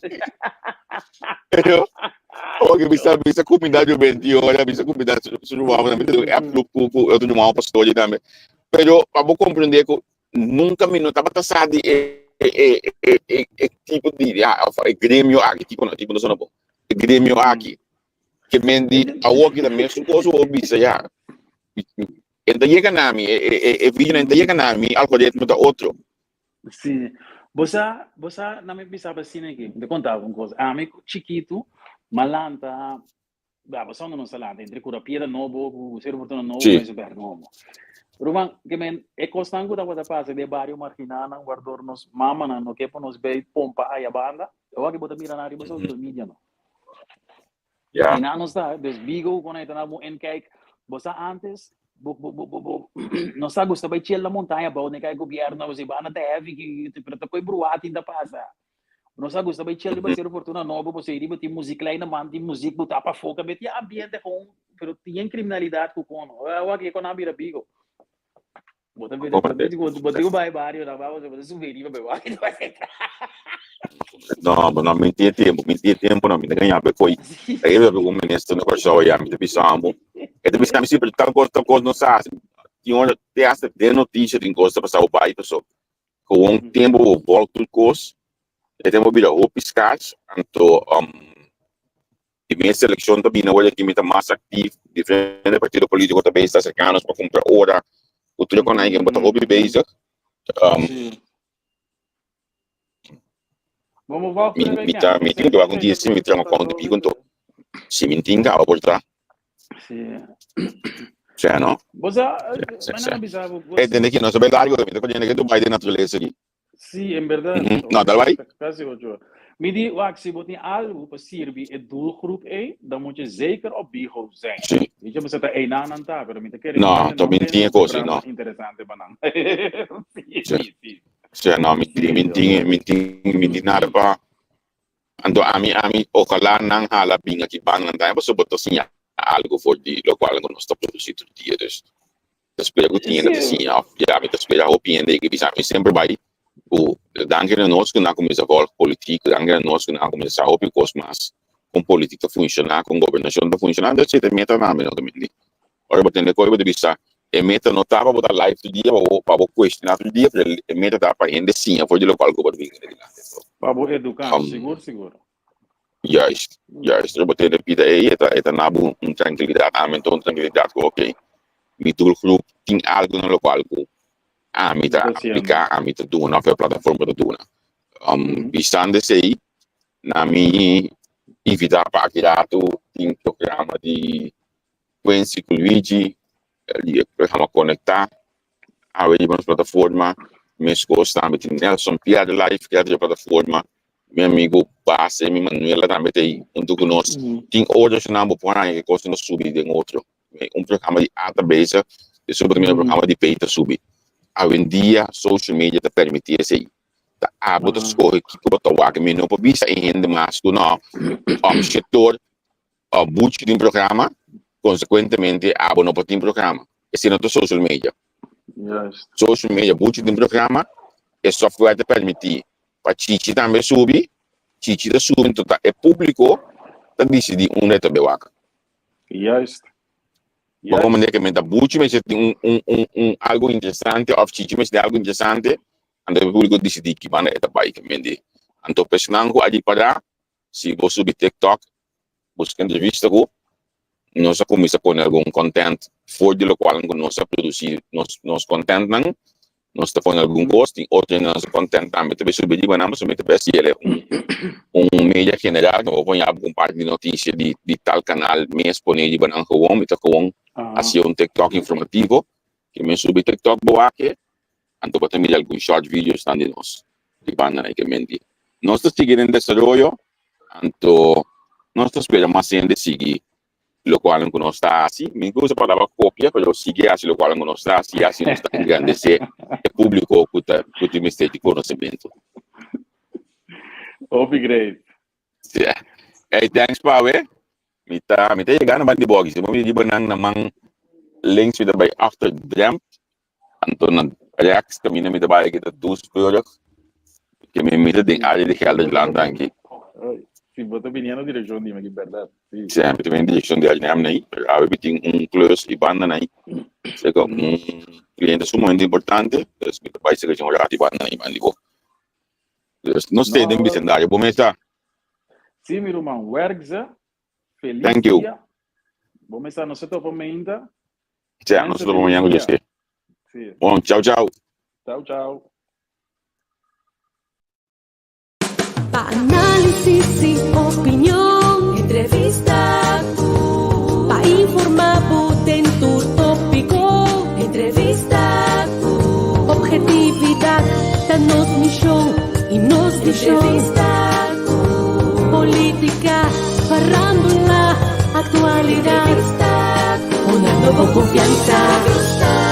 Speaker 2: Pero, oke, bisa bisa kumindá di 20 ora, bisa kumindá su su ruman tambe, tin un app group ku ku otro ruman pastor tambe. Pero pa bo komprendé ku nunka mi no tabata sa di e e e e e e tipo di ya of e gremio aki, tipo no, tipo no sona bon. E gremio aki ke men di awor ki ta mesun kos ku bo bisa ya. E ta yega na mi, e e e videonan ta yega na mi, algoritmo ta otro.
Speaker 3: Sí. Bo sa, bo sa, na mi bisa bo asina aki, mi ta konta bo un kos. Ami ku chikitu, Malanta, ba, pasando nos a lanta entre Cura Piedra Nobo ku Cerro Fortuna Nobo,
Speaker 2: Sí.
Speaker 3: Muizenberg Nobo. Ruman, ke men, e kosnan ku tabata pasa den bario marginanan, wardor nos mamanan no ke pa nos bay pompa aya banda, awor ke bo ta mira nan riba social media no.
Speaker 2: Ja.
Speaker 3: I nan nos ta, dus Bigo kon ay ta na bo en kijk, bo sa antes, bo, bo, bo, bo, bo, nos sa gusta bay chill na montaña bou den kay gobierno, bo si banda ta heavy, ki, pero ta koy bruha tin ta pasa. Nos a gusta bay chill riba Cerro Fortuna Nobo, pasobra riba tin muziek lei na man, tin muziek bo ta pafó, kabe tin ambiente gewoon, pero tin criminalidad ku kono. Awor aki kon a bira bigo. Bo ta bira, bo bo tin ku bai bario na ba, bo ta subi riba bay wak.
Speaker 2: No, bo no, mi tin tempo, mi tin tempo no, mi ta gaña be koi. E bia un minister na Kòrsou ya, mi ta bisa amo. E ta bisa mi si, pero tal kos, tal kos no sa hasi. Tin ora te hasta den notisia tin kos ta pasa bo bai paso. Gewoon tempo bo volg tur kos, e tempo bira hopi skars, anto um, di mes selekshon ta bini awor aki mi ta mas aktif, diferente partido politiko ta bezig ta aserka nos pa kumpra ora, ku tur e konai bo ta hopi bezig. Um, mi, mi ta, mi tin ku wak un dia si mi traha un kount di anto si mi tin kaba por ta.
Speaker 3: Sí.
Speaker 2: Sea, no?
Speaker 3: Bo sa,
Speaker 2: Sí,
Speaker 3: mana
Speaker 2: sí.
Speaker 3: na bisa bo, bo
Speaker 2: E tende ki no sabe largo, mi ta koriendo ke tu bai de naturalesa di.
Speaker 3: Sí, en berdad.
Speaker 2: No, dal bai.
Speaker 3: Casi 8 or. Mi di, wak, si bo tin algo pa sirbi e doelgroep ei, dan moet je zeker op Bigo zijn.
Speaker 2: Sí.
Speaker 3: Weet je, bo ta einan nan ta, pero mi ta kere
Speaker 2: No,
Speaker 3: mi
Speaker 2: to mi
Speaker 3: tin
Speaker 2: tin e
Speaker 3: un
Speaker 2: kos,
Speaker 3: programa
Speaker 2: no.
Speaker 3: interesante pa nan. Sí,
Speaker 2: Sí.
Speaker 3: sí, sí.
Speaker 2: Sí, no, mi tin, mi tin, mi tin, mi tin nada pa Anto ami, ami, ojalá nan hala bin aki ban nan tambe pasobra bo ta siña algo for di lokual ku nos ta produsí tur dia. Dus ta spera ku tin hende ta siña òf ya mi ta spera hopi hende ke bisa mi semper bai ku danki na nos ku nan a kuminsá vòlg politik, danki na nos ku nan a kuminsá sa hopi kos mas kon politik ta funshoná, kon gobernashon ta funshoná. Entonces si ta e meta tambe no ta mindi. Ora bo tende koe bo ta bisa e meta no ta pa bo ta live tur dia pa bo cuestiona tur dia pero e meta ta pa hende siña for di locual cu bo ta bini dilanti. So,
Speaker 3: Pa bo educa, sigur sigur.
Speaker 2: Juist, juist. Ora bo tende pida ey e ta e ta na bo un trankilidad, ami ta un trankilidad cu ok mi doelgroep tin algo na locual cu ami ta aplica, ami ta duna of e plataforma ta duna. Bisando esey na mi invita pa aki rato tin programa di Quincy ku Luigi di e programa Konektá awe riba nos plataforma. Meskos tambe tin Nelson Pierre live keda riba plataforma. Mi amigo Base, mi Manuela tambe ta ei huntu ku nos. Tin otronan bo por haña ke kos no subi den otro. Un programa di A ta bezig, despues bo ta mira un programa di B ta subi. Awendia social media ta permití esei. Ta abo ta skohe kiko bo ta wak. Mi no por bisa e hende mas ku no, sector Buchi tin programa, consecuentemente abo no por tin programa. Esei no ta social media.
Speaker 3: Juist.
Speaker 2: Social media, Buchi tin programa, e software ta permiti pa Chichi tambe subi, Chichi ta subi, enton ta e publico ta dicidi unda e ta bay wak.
Speaker 3: Juist.
Speaker 2: Bo comprende ke men ta Buchi mester tin un, un, un, un algo interesante of Chichi mester tin algo interesante, anto e publico dicidi ki banda e ta bay. Ke men di, anto personan ku a ripará Si bo subi TikTok, buska entrevista ku nos a kuminsá pone algun content for di lokual ku nos a produsí nos nos contentnan. Nos ta pone algun kos, tin otro hende nan su content tambe ta bai subi riba nan, pasobra mi ta bai hasi el un un media general, no bo por yabi ku un parti di notisia di di tal kanal mes pone riba nan gewoon, mi ta gewoon hasi un TikTok informativo, ke mi a subi TikTok bo wak e. Anto bo ta mira algun short videosnan di nos di banda na Ikemendi. Nos ta sigui den desaroyo, anto nos ta spera mas hende sigui lokual ku nos ta hasi. Mi no gusta palabra kopia, pero sigui hasi lokual ku nos ta hasi, asi nos ta engrandesé e públiko ku ta ku tin mester di konosementu.
Speaker 3: Hopi great.
Speaker 2: Sí. Hey, thanks pa we. Mi ta mi ta yega na banda di bogi. Si bo mira riba nan na man links mi ta bai achter Drempt. Anto na rechts kaminda mi ta bai aki ta Doesburg. Ke mi mi ta den área di Gelderland danki.
Speaker 3: Si bo ta bini na direkshon di mi aki bèrdat.
Speaker 2: Si. Si, mi ta bini na direkshon di Arnhem nei. Pero awe mi tin un klus i banda nei. Seka un kliente sumamente importante. Dus mi ta bai seka un rato i banda nei banda di bo. Dus no stay den bisendario. Bo mes ta?
Speaker 3: Si mi ruman, werk ze. Feliz
Speaker 2: Thank you.
Speaker 3: dia. Bo mes ta nos ta topa meinta.
Speaker 2: Sea, nos ta topa mañana ku Dios ke.
Speaker 3: Sí.
Speaker 2: Bon, chao chao.
Speaker 3: Chao chao.
Speaker 1: Pa análisis y opinión. Entrevista ku. Pa informá bo den tur tópiko. Entrevista ku. Ophetividat ta nos mishon i nos vishon. Entrevista ku. Polítika, farándula, aktualidat. Entrevista ku. Dunando konfiansa. Entrevista.